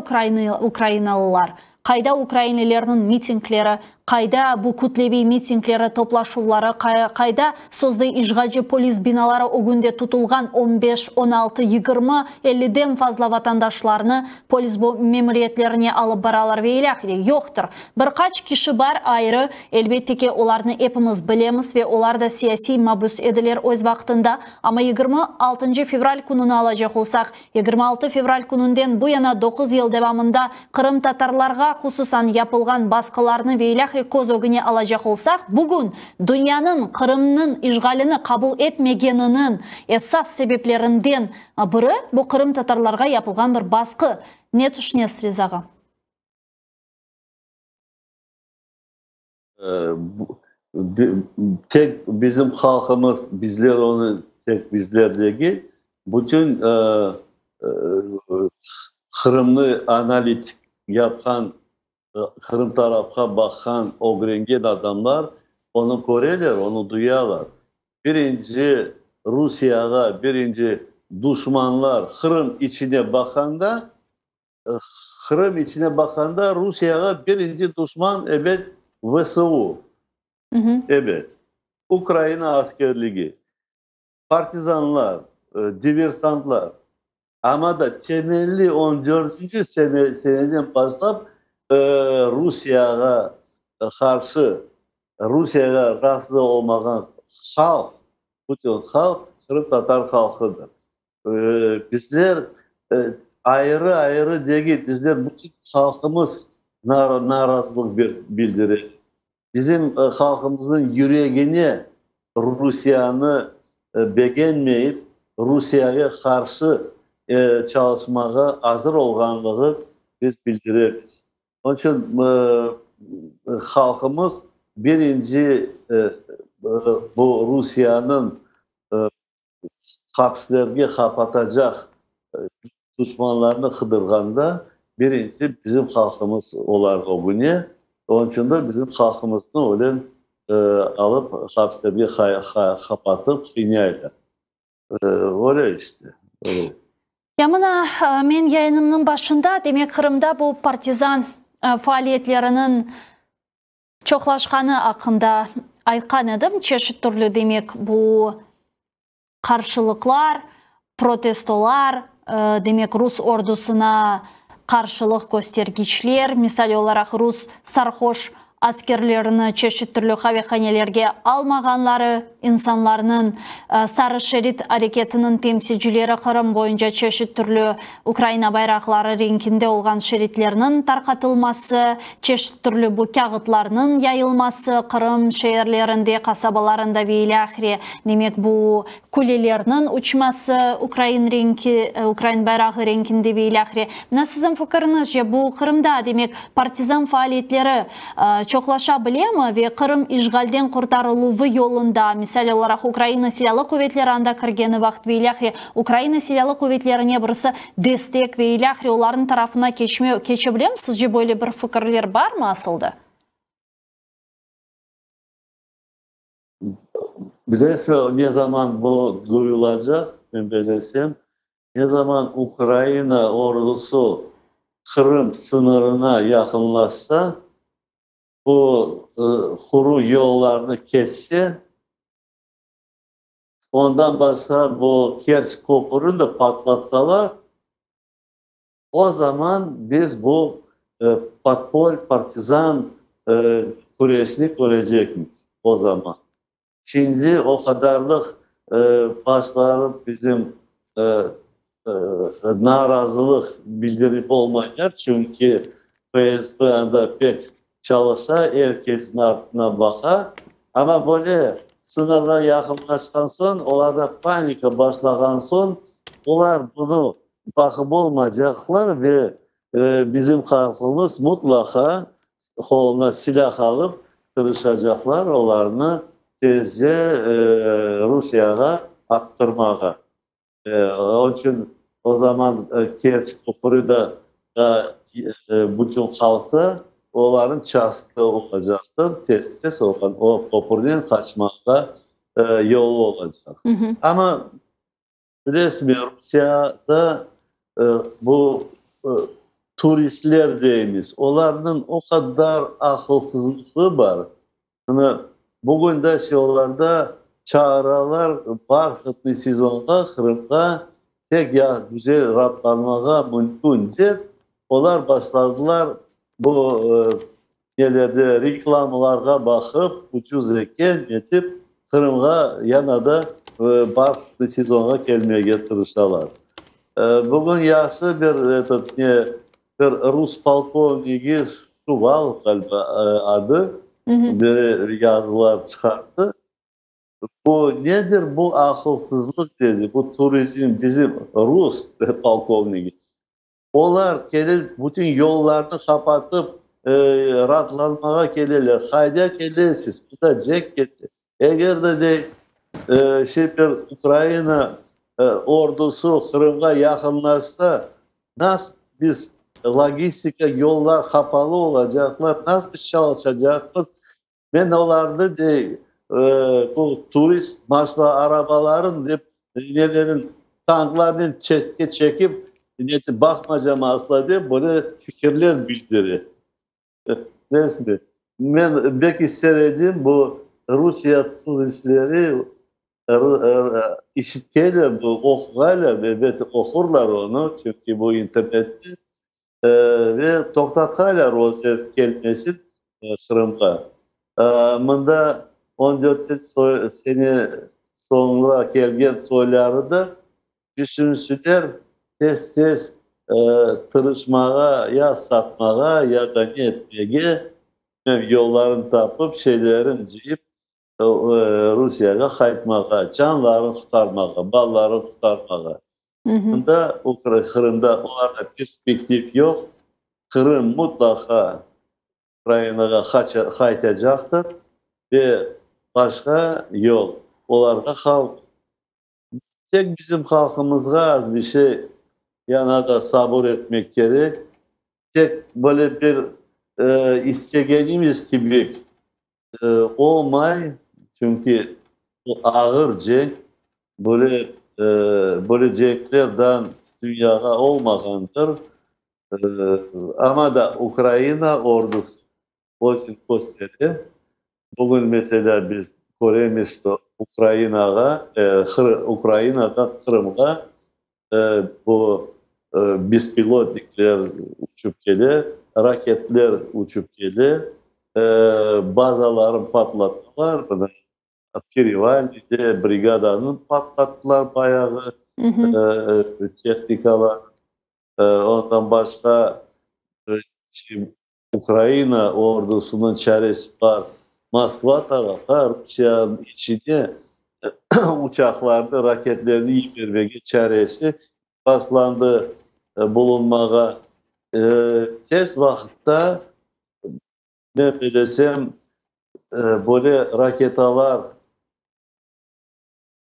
ukrainalılar, qayda ukrainlilerniñ mitingleri, qayda bu kütleviy mitingleri, toplaşuvları, qayda sözde işğalci polis binaları ögünde tutulğan on beş, on altı, 20, elliden fazla vatandaşlarnı polis memuriyetlerine alıp baralar ve ilâhre, yoqtır. Bir qaç kişi bar ayrı, elbette ki, olarnı epimiz bilemiz ve olar da siyasiy mabüs ediler öz vaqtında, amma 26 fevral kününi alacaq olsaq, 26 fevral kününden bu yana doquz yıl devamında qırımtatarlarğa hususan yapılğan basqılarnı ve ilâhre köz ögüne alacaq olsaq, bugün dünyanıñ Qırımnıñ işğalini qabul etmegeniniñ esas sebeplerinden biri bu qırımtatarlarğa yapılğan bir basqı. Ne tüşünesiz, Riza ağa? Tek bizim halqımız, bizler onı, tek bizler degil, bütün Qırımnı analitik yapqan, Qırım tarafqa baqqan, ögrengen adamlar onı köreler, onı duyalar. Birinci Rusiyağa, birinci duşmanlar Qırım içine baqqanda, Qırım içine baqqanda Rusiyağa birinci duşman, ebet, VSU. Ebet. Ukraina askerligi, partizanlar, diversantlar. Amma da temelli on dörtünci seneden başlap Rusiyağa qarşı, Rusiyağa razı olmağan. halq, bütün halq qırımtatar halqıdır. Bizler ayrı-ayrı degil, bizler bütün halqımız narazılıq bildire. Bizim halqımıznıñ yüregine Rusiyanı begenmeyip, Rusiyege qarşı çalışmağa azır olğanlığı biz bildiremiz. Onıñ içün halqımız birinci bu Rusiyanıñ hapslerge qapatacaq duşmanlarnı qıdırğanda, birinci bizim halqımız olar ögüne, onıñ içün de bizim halqımıznı öyle alıp hapslerge qapatıp qıynaylar. Öyle işte, öyle. Ya mına, men yayınımnıñ başında, demek, Qırımda bu partizan faaliyetleriniñ çoqlaşqanı aqqında aytqan edim. Çeşit türlü, demek, bu qarşılıqlar, protestolar, demek, rus ordusına qarşılıq köstergiçler, misal olaraq, rus sarhoş askerlerini çeşit türlü qavehanelerge almağanları, insanlarnıñ Sarı şerit areketiniñ temsilcileri Qırım boyunca çeşit türlü Ukraina bayraqları renkinde olğan şeritlerniñ tarqatılması, çeşit türlü bu kâğıtlarnıñ yayılması Qırım şeerlerinde, qasabalarında ve ilâhre, demek, bu Külelerniñ uçması ukrain renki, ukrain bayrağı renkinde ve ilâhre. Mına siziñ fikiriñizce, bu Qırımda, demek, partizan faaliyetleri çoqlaşa bilemi ve Qırım işğalden qurtarıluvı yolunda, misal olaraq, Ukraina Silâlı Quvetleri anda kirgeni vaqıt ve ilâhre, Ukraina Silâlı Quvetlerine birisi destek ve ilâhre olarnıñ tarafına keçme, keçe bilemi? Sizce böyle bir fikirler barmı asılda? Bilesiñmi, ne zaman bu duyulacaq, men belesem, ne zaman Ukraina ordusı Qırım sıñırına yaqınlaşsa, bu quru yollarnı kesse, ondan başqa bu Kerç köpürini de patlatsalar, O zaman biz bu podpol, partizan küreşni körecekmiz, o zaman. Şimdi o qadarlıq başları bizim narazılıq bildirip olmaylar, çünki FSB anda pek çalışa, er kesniñ artına baqa. Amma böyle sıñırğa yaqınlaşqan soñ, olarda panika başlağan soñ, olar bunı Baqıp olmaycaqlar ve bizim halqımız mutlaqa qoluna silâh alıp tırışacaqlar olarnı tezce Rusiyağa attırmağa. Onıñ içün o zaman Kerç köprü da bütün qalsa, olarnıñ çastı olacaqtır, tez-tez o köpürden qaçmağa yolu olacaq. Amma Bilesizmi, Rusiyada bu turistler deymiz, olarnıñ o qadar aqılsızlığı bar. Mına, bugün de şey olarda çağıralar barhıtnıy sezonğa Qırımğa, tek ya güzel raatlanmağa mümkün dep, olar başladılar bu nelerde reklamalarğa baqıp, ucuz eken etip, Qırımğa yana da barhıtnıy sezonğa kelmege tırışalar. Bugün yahşı bir etot ne bir rus polkovnigi Şuvalov ğaliba adı, bir yazılar çıqarttı. Bu nedir bu aqılsızlıq dedi, bu turizm bizim rus polkovnigi. Olar kelip bütün yollarnı qapatıp, raatlanmağa keleler. Qayda kelesiz? Mında cenk kete. Eger de, dey, şey bir Ukraina ordusı Qırımğa yaqınlaşsa, nasıl biz logistika yollar qapalı olacaqlar, nasıl biz çalışacaqmız? Men olarnı, dey, bu turist maşna arabaların dep, nelerin, tanklarnen çetke çekip, neti baqmaycam asla dep, böyle fikirler bildire. Bilesizmi, men bek ister edim, bu Rusiye turistleri işitkenler, bu oquğanlar, elbette, oqurlar onı, çünki bu internette, Ve toqtatqanlar özleri kelmesin Qırımğa. Mında. 14 sene soñra kelgen soyları da tüşünsinler, tez-tez tırışmağa, ya satmağa, ya da ne etmege, yollarını tapıp, şeylerini cıyıp, Rusiyege qaytmağa, canlarını qurtarmağa, balalarını qurtarmağa. Mında, Qırımda olarda perspektiv yoq. Qırım mutlaqa Ukrainağa qaytacaqtır ve başqa yol olarğa qalmay. Tek bizim halqımızğa az bir şey yana da sabır etmek kerek. Tek böyle bir istegenimiz kibi olmay, çünki bu ağır cenk, böyle böyle cenkler daa dünyağa olmağandır. Amma da Ukraina ordusı özüni köstere. Bugün, meselâ, biz köremiz, şto Ukrainağa, Ukrainadan Qırımğa bu bespilotnikler uçıp kele, raketler uçıp kele, bazalarını patlatalar, mına, Perevalnıйde brigadanı patlattılar bayağı, tehnikalar. Ondan başqa Ukraina ordusınıñ çaresi bar, Moskva tarafqa, Rusiyanıñ içine uçaqlarnı, raketlerni yibermege çaresi başlandı bulunmağa. Tez vaqıtta, men bilesem, böyle raketalar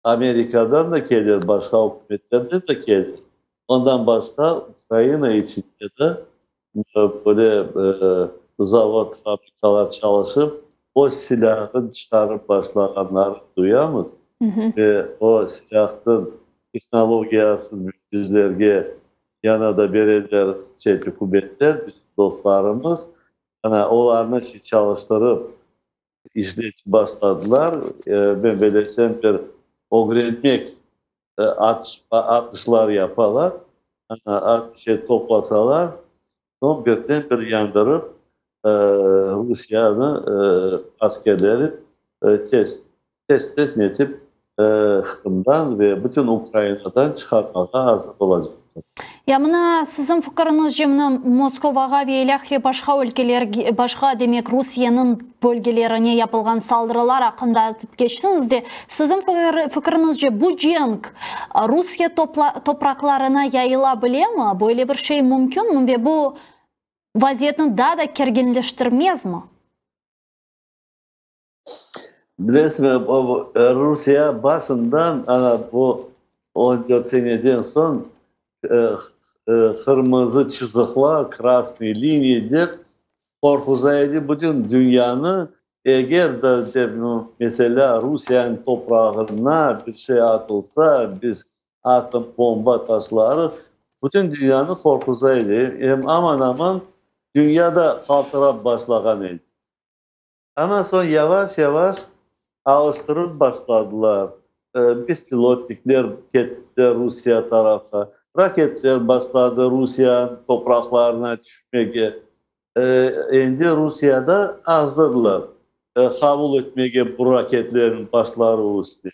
Amerikadan da kelir, başqa ükümetlerden de kelir. Ondan başqa Ukraina içinde de böyle zavod, fabrikalar çalışıp, öz silâhını çıqarıp başlağanlarını duyamız. Ve o silâhnıñ tehnologiyasını bizlerge yana da bereler çet ükümetler, bizim dostlarımız. Ana, olarnı çalıştırıp, işletip başladılar. Men belesem, bir ögrenmek atışlar yapalar, az bir şey toplasalar, soñ birden bir yandırıp, Rusiyanı askerleri tez, tez-tez netip Qırımdan ve bütün Ukrainadan çıqarmağa azır olacaqlar. Ya mına siziñ fikiriñizce, mına Moskovağa ve ilâhre başqa ülkelerge, başqa, demek, Rusiyeniñ bölgelerine yapılğan saldırılar aqqında aytıp keçtiñiz de, siziñ fikiriñizce, bu cenk Rusiye topraqlarına yayıla bilemi? Böyle bir şey mümkünmi ve bu vaziyetni daa da kerginleştirmezmi? Bilesizmi, Rusiye başından, ana bu 14 seneden soñ, qırmızı çızıqlar, krasnıy liniya dep qorquza edi bütün dünyanı, eger de, dep, meselâ, Rusiyeniñ toprağına bir şey atılsa, biz atom bomba taşlarıq, bütün dünyanı qorquza edi. Em aman-aman dünya da qaltırap başlağan edi. Amma soñ yavaş-yavaş alıştırıp başladılar. Bespilotnikler ketti Rusiye tarafqa, raketler başladı Rusiyanıñ topraqlarına tüşmege. Endi Rusiyada azırlar qabul etmege bu raketlerniñ başları üstüne.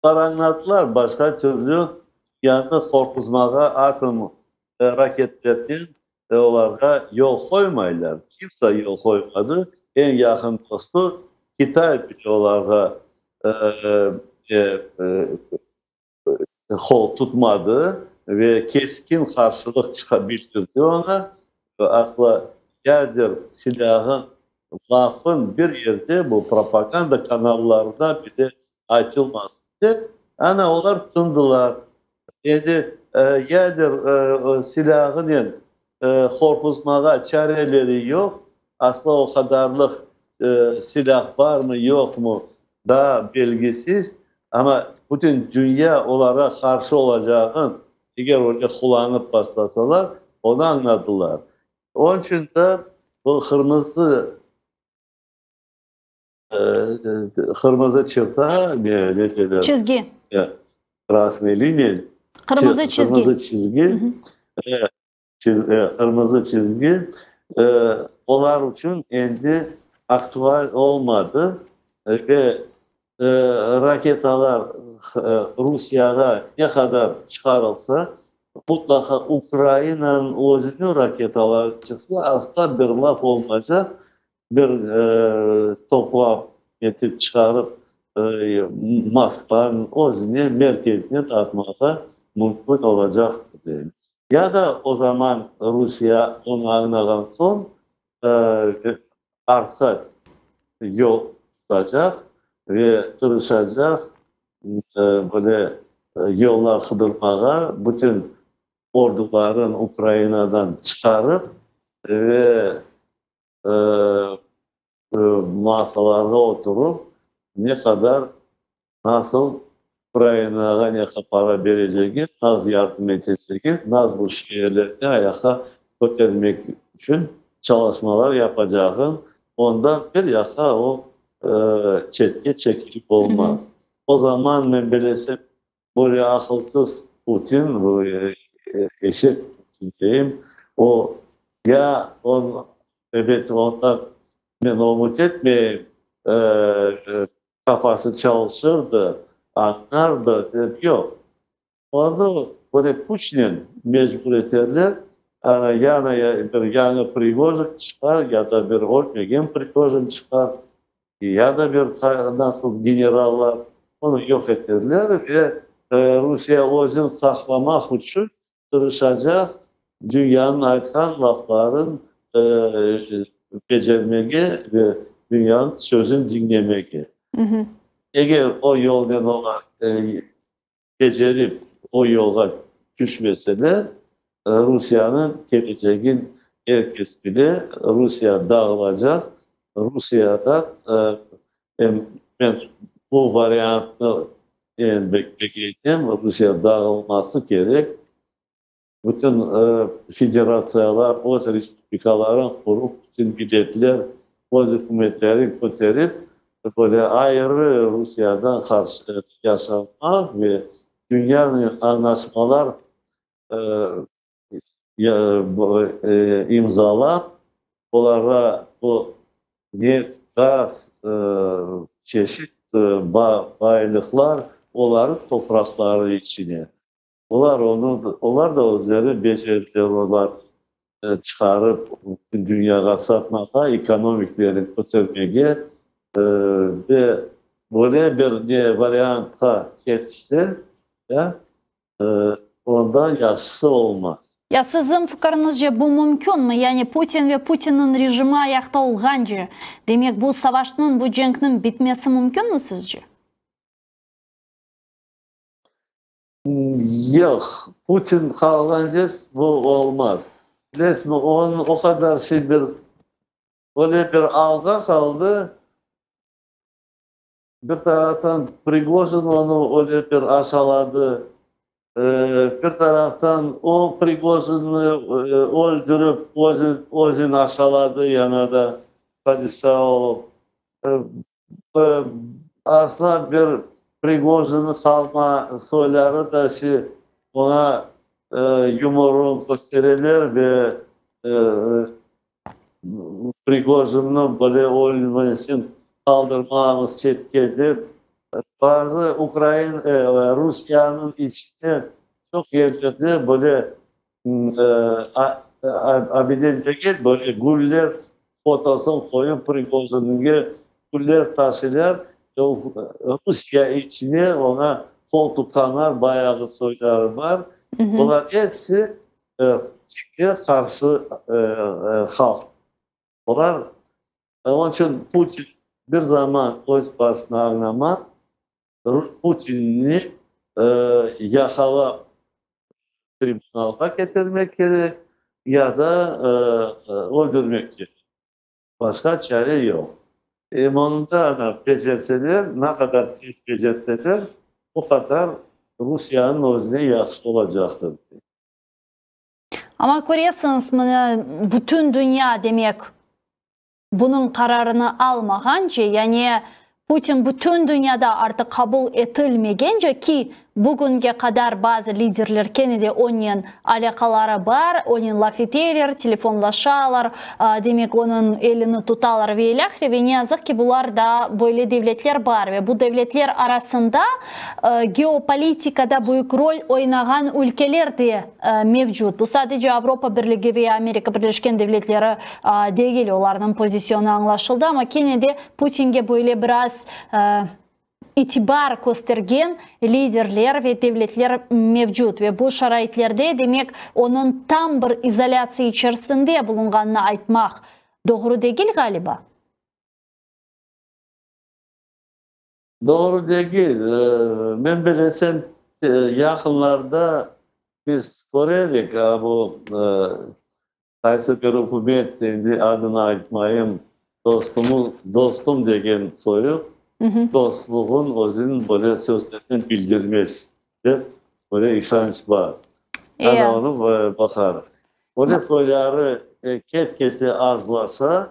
Qarañladılar, başqa türlü dünyanı qorquzmağa atom raketlernen olarğa yol qoymaylar. Kimse yol qoymadı, eñ yaqın dostu Kitay bile olarğa qol tutmadı ve keskin qarşılıq bildirdi oña. Asla yader silâğı lafın bir yerde bu propaganda kanallarında bile aytılmasın dep, ana olar tındılar. Endi yader silâğınen qorquzmağa çareleri yoq, asla o qadarlıq silâh barmı, yoqmı, daa belgisiz, amma bütün dünya olarğa qarşı olacağın, eger öyle qullanıp başlasalar, onı añladılar. Onıñ içün de bu qırmızı qırmızı çırta, ne ne derler? Çizgi. Krasnıy liniya. Qırmızı çizgi. Qırmızı çizgi. Qırmızı çizgi olar içün endi aktual olmadı ve. Raketalar Rusiyağa ne qadar çıqarılsa, mutlaqa Ukrainanıñ özüne raketalar çıqsa, asla bir laf olmaycaq, bir toplap etip çıqarıp Moskvanıñ özüne, merkezine atmağa mümkün olacaqtır, deyim. Ya da o zaman Rusiye onı añlağan soñ, artqa yol tutacaq ve tırışacaq böyle yollar qıdırmağa, bütün ordularını Ukrainadan çıqarıp ve masalarğa oturıp, ne qadar, nasıl Ukrainağa ne para berecegi, naz yardım etecegi, naz bu şeerlerni ayaqqa kötermek içün çalışmalar yapacağı, ondan bir yaqqa o çetke çekilip olmaz. O zaman, men bilesem, böyle aqılsız Putin, bu eşek Putin deyim, o ya, ebet, ondan men ümüt etmeyim, qafası çalışırdı, añlardı dep, yoq. Onı böyle küçnen mecbur eterler, ana, yañı bir yañı Prigojin çıqar, ya da bir ölmegen Prigojin çıqar, ya da bir nasıl generallar onı yoq eterler ve Rusiye özüni saqlamaq içün tırışacaq dünyanıñ aytqan lafların becermege ve dünyanıñ sözün diñlemege. Eger o yolnen olar becerip o yolğa tüşmeseler, Rusiyanıñ kelecegin er kes bile, Rusiya dağılacaq, Rusiyada men bu variantnı eñ bekleytem, Rusiya dağılması kerek, bütün federatsiyalar öz respublikaların qurup, bütün milletler öz ükümetlerin köterip, böyle ayrı Rusiyadan qarşı yaşamaq ve dünyanen añlaşmalar imzalap, olarğa bu neft, gaz, çeşit baylıqlar olarnıñ topraqları içine. Olar onı, olar da özleri becerdiler, olar çıqarıp bütün dünyağa satmağa, ekonomiklerini kötermege ve böyle bir ne variantqa ketişse, ya, ondan yahşısı olmaz. Ya siziñ fikiriñizce bu mümkünmi? Yani Putin ve Putinniñ rejimi ayaqta olğance, demek bu savaşnıñ, bu cenkniñ bitmesi mümkünmi sizce? Yoq, Putin qalğance bu olmaz. Bilesizmi, onıñ o qadar şey bir, öyle bir alğa qaldı, bir taraftan Prigojin onı öyle bir aşaladı, bir taraftan o Prigojinni öldürip, özüni aşaladı yana da padişa olıp. Asla bir Prigojinniñ qalma soyları da şi oña yumurun köstereler ve Prigojinniñ böyle ölmesin qaldırmamız çetke dep, bazı ukrain, Rusiyanıñ içinde çoq yerlerde böyle abide degil, böyle güller fotosını qoyıp Prigojinge güller taşıylar, Rusiye içine oña qol tutqanlar bayağı soyları bar, olar episi Putinge qarşı halq. Olar, onıñ içün Putin bir zaman öz başına añlamaz, Putinni yaqalap tribunalğa ketirmek kerek ya da öldürmek kerek. Başqa çare yoq. Em onı da becerseler, ne qadar tez becerseler, o qadar Rusiyanıñ özüne yahşı olacaqtır. Amma köresiñiz, mına bütün dünya, demek, bunıñ qararını almağance, yani Putin bütün dünyada artıq qabul etilmegence, ki, Bugünge qadar bazı liderler kene de onen alâqaları bar, onen laf eteler, telefonlaşalar, demek, onıñ elini tutalar ve ilâhre. Ve ne yazıq ki, bular da böyle devletler bar ve bu devletler arasında geopolitikada büyük rol oynağan ülkeler de mevcut. Bu sadece Avropa Birligi ve Amerika Birleşken Devletleri degil, olarnıñ pozisyonı añlaşıldı, amma kene de Putinge böyle biraz itibar köstergen liderler ve devletler mevcut ve bu şaraitlerde, demek, onıñ tam bir izolâtsiya içerisinde bulunğanını aytmaq doğru degil, ğaliba? Doğru degil. Men bilesem, yaqınlarda biz körerik, bu qaysı bir ükümet, endi adını aytmayım, dostumız, dostum degen soyu, dostluğın özüniñ böyle sözlernen bildirmez, dep böyle işanç bar. Ana onı baqarıq. Böyle soyları ket-kete azlaşa,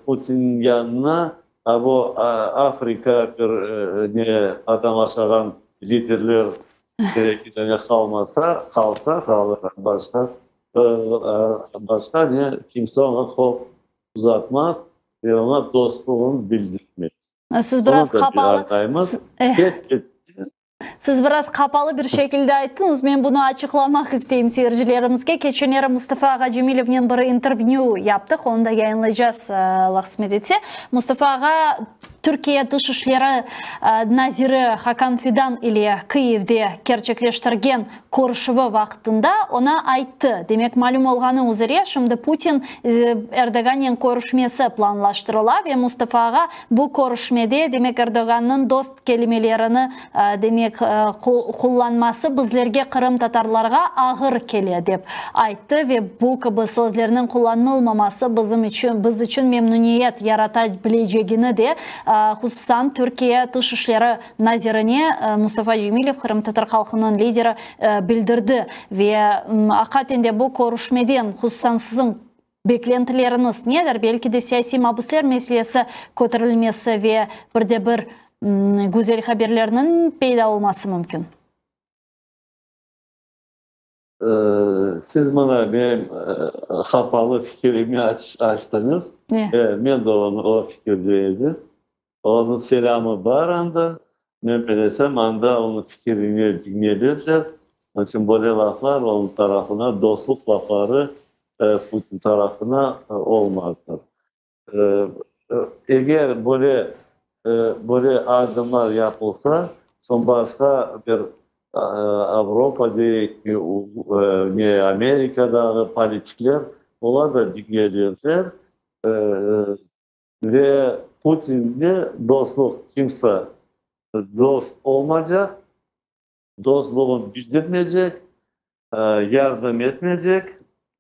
Putinniñ yanına a bu Afrika bir ne adam aşağan liderler bir-eki dane qalmasa, qalsa qalır, başqa başqa ne kimse oña qol uzatmaz ve oña dostluğını bildirmez. Siz biraz qapalı. Siz biraz qapalı bir şekilde ayttıñız, men bunı açıqlamaq isteyim seyircilerimizge. Keçenleri Mustafa ağa Cemilevnen bir intervyü yaptıq, onı da yayınlaycaz, Allah qısmet etse. Mustafa ağa Türkiye Tış işleri naziri Hakan Fidan ile Kıyivde kerçekleştirgen körüşüvi vaqtında oña ayttı. Demek, malüm olğanı üzere, şimdi Putin Erdoğannen körüşmesi planlaştırıla ve Mustafa ağa bu körüşmede, demek, Erdoğannıñ dost kelimelerini, demek, qullanması bizlerge, qırımtatarlarğa, ağır kele, dep ayttı ve bu kibi sözlerniñ qullanılmaması bizim içün, biz içün memnüniyet yarata bilecegini de, hususan, Türkiye Tış işleri nazirine Mustafa Cemilev, qırımtatar halqınıñ lideri, bildirdi. Ve aqiqaten de bu körüşmeden, hususan, siziñ Beklentileriñiz nedir? Belki de siyasiy mabüsler meselesi köterilmesi ve bir de bir güzel haberlerniñ peyda olması mümkün? Siz mına menim qapalı fikirimi açtıñız. Men de o fikirde edim. Onıñ selâmı bar anda. Men bilesem, anda onıñ fikirini diñlediler. Onıñ içün böyle laflar onıñ tarafına, dostluq lafları Putin tarafına olmazdır. Eger böyle böyle adımlar yapılsa, soñ başqa bir Avropa deyik, ne Amerikadağı politikler, olar da diñlerler. Ve Putinge dostluq kimse dost olmacaq, dostluğın bildirmeycek, yardım etmeycek.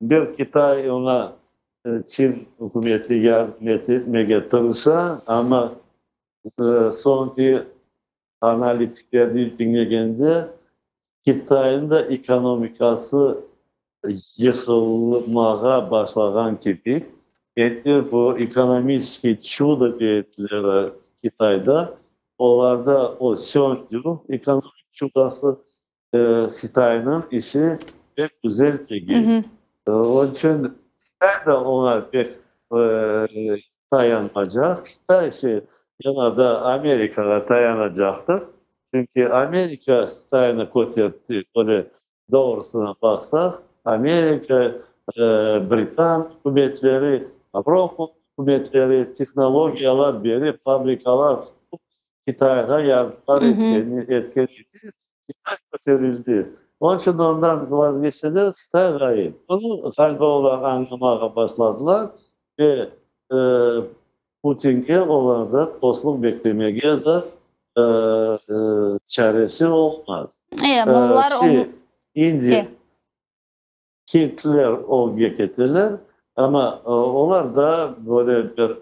Bir Kitay oña, Çin ükümeti yardım etmege tırışa, amma soñki analitiklerni diñlegende, Kitaynıñ da ekonomikası yıqılmağa başlağan kibi, endi bu ekonomiskiy çudo deydiler Kitayda, olarda o söndü, ekonomik çudosı, Qıtaynıñ işi pek güzel degil. Onıñ içün Qıtay da oña pek tayanmacaq. Qıtay ise yana da Amerikağa tayanacaqtır. Çünki Amerika Qıtaynı kötertti, öyle doğrusına baqsaq, Amerika, Britan ükümetleri, Avropa ükümetleri tehnologiyalar berip, fabrikalar qurıp, Qıtayğa yardımlar etken edi, Qıtay köterildi. Onıñ içün ondan vazgeçseler, Qıtay ğayıp. Bunı ğaliba olar añlamağa başladılar ve Putinge olarda dostluq beklemege de çaresi olmaz. İndiya, Hintler ögge keteler, amma olar da böyle bir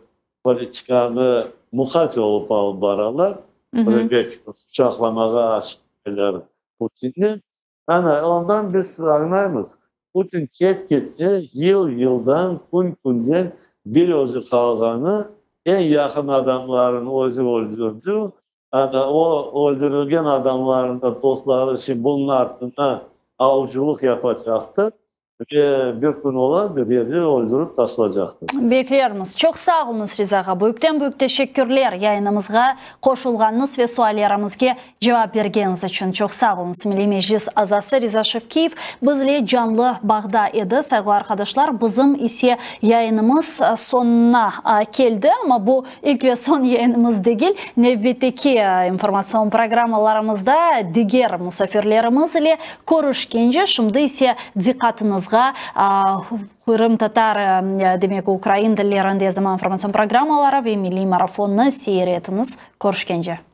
politikanı muqayt olıp alıp baralar, böyle pek quçaqlamağa aşıqmaylar Putinni. Ana, ondan biz añlaymız, Putin ket-kete, yıl-yıldan, kün-künden bir özü qalğanı, eñ yaqın adamlarını özü öldürdi. Ana o öldürilgen adamlarnıñ da dostları şimdi bunıñ artından avcılıq yapacaqtır. Ve bir kün olar bir yerde öldürip taşlacaqtır. Beklermiz. Çoq sağ oluñız, Riza ağa. Büyükten-büyük teşekkürler yayınımızğa qoşulğanıñız ve suallerimizge cevap bergeniñiz içün. Çoq sağ oluñız. Milliy Meclis azası Riza Şevkiyev bizle canlı bağda edi. Sayğılı arqadaşlar, bizim ise yayınımız soñuna keldi. Amma bu İlk ve soñ yayınımız degil, nevbetteki informatsion programmalarımızda diger musafirlerimiz ile körüşkence, şimdi ise diqqatıñızğa qırımtatar, demek ukrain tillerinde zaman informatsion programmaları ve milliy marafonnı seyir etiñiz. Körüşkence.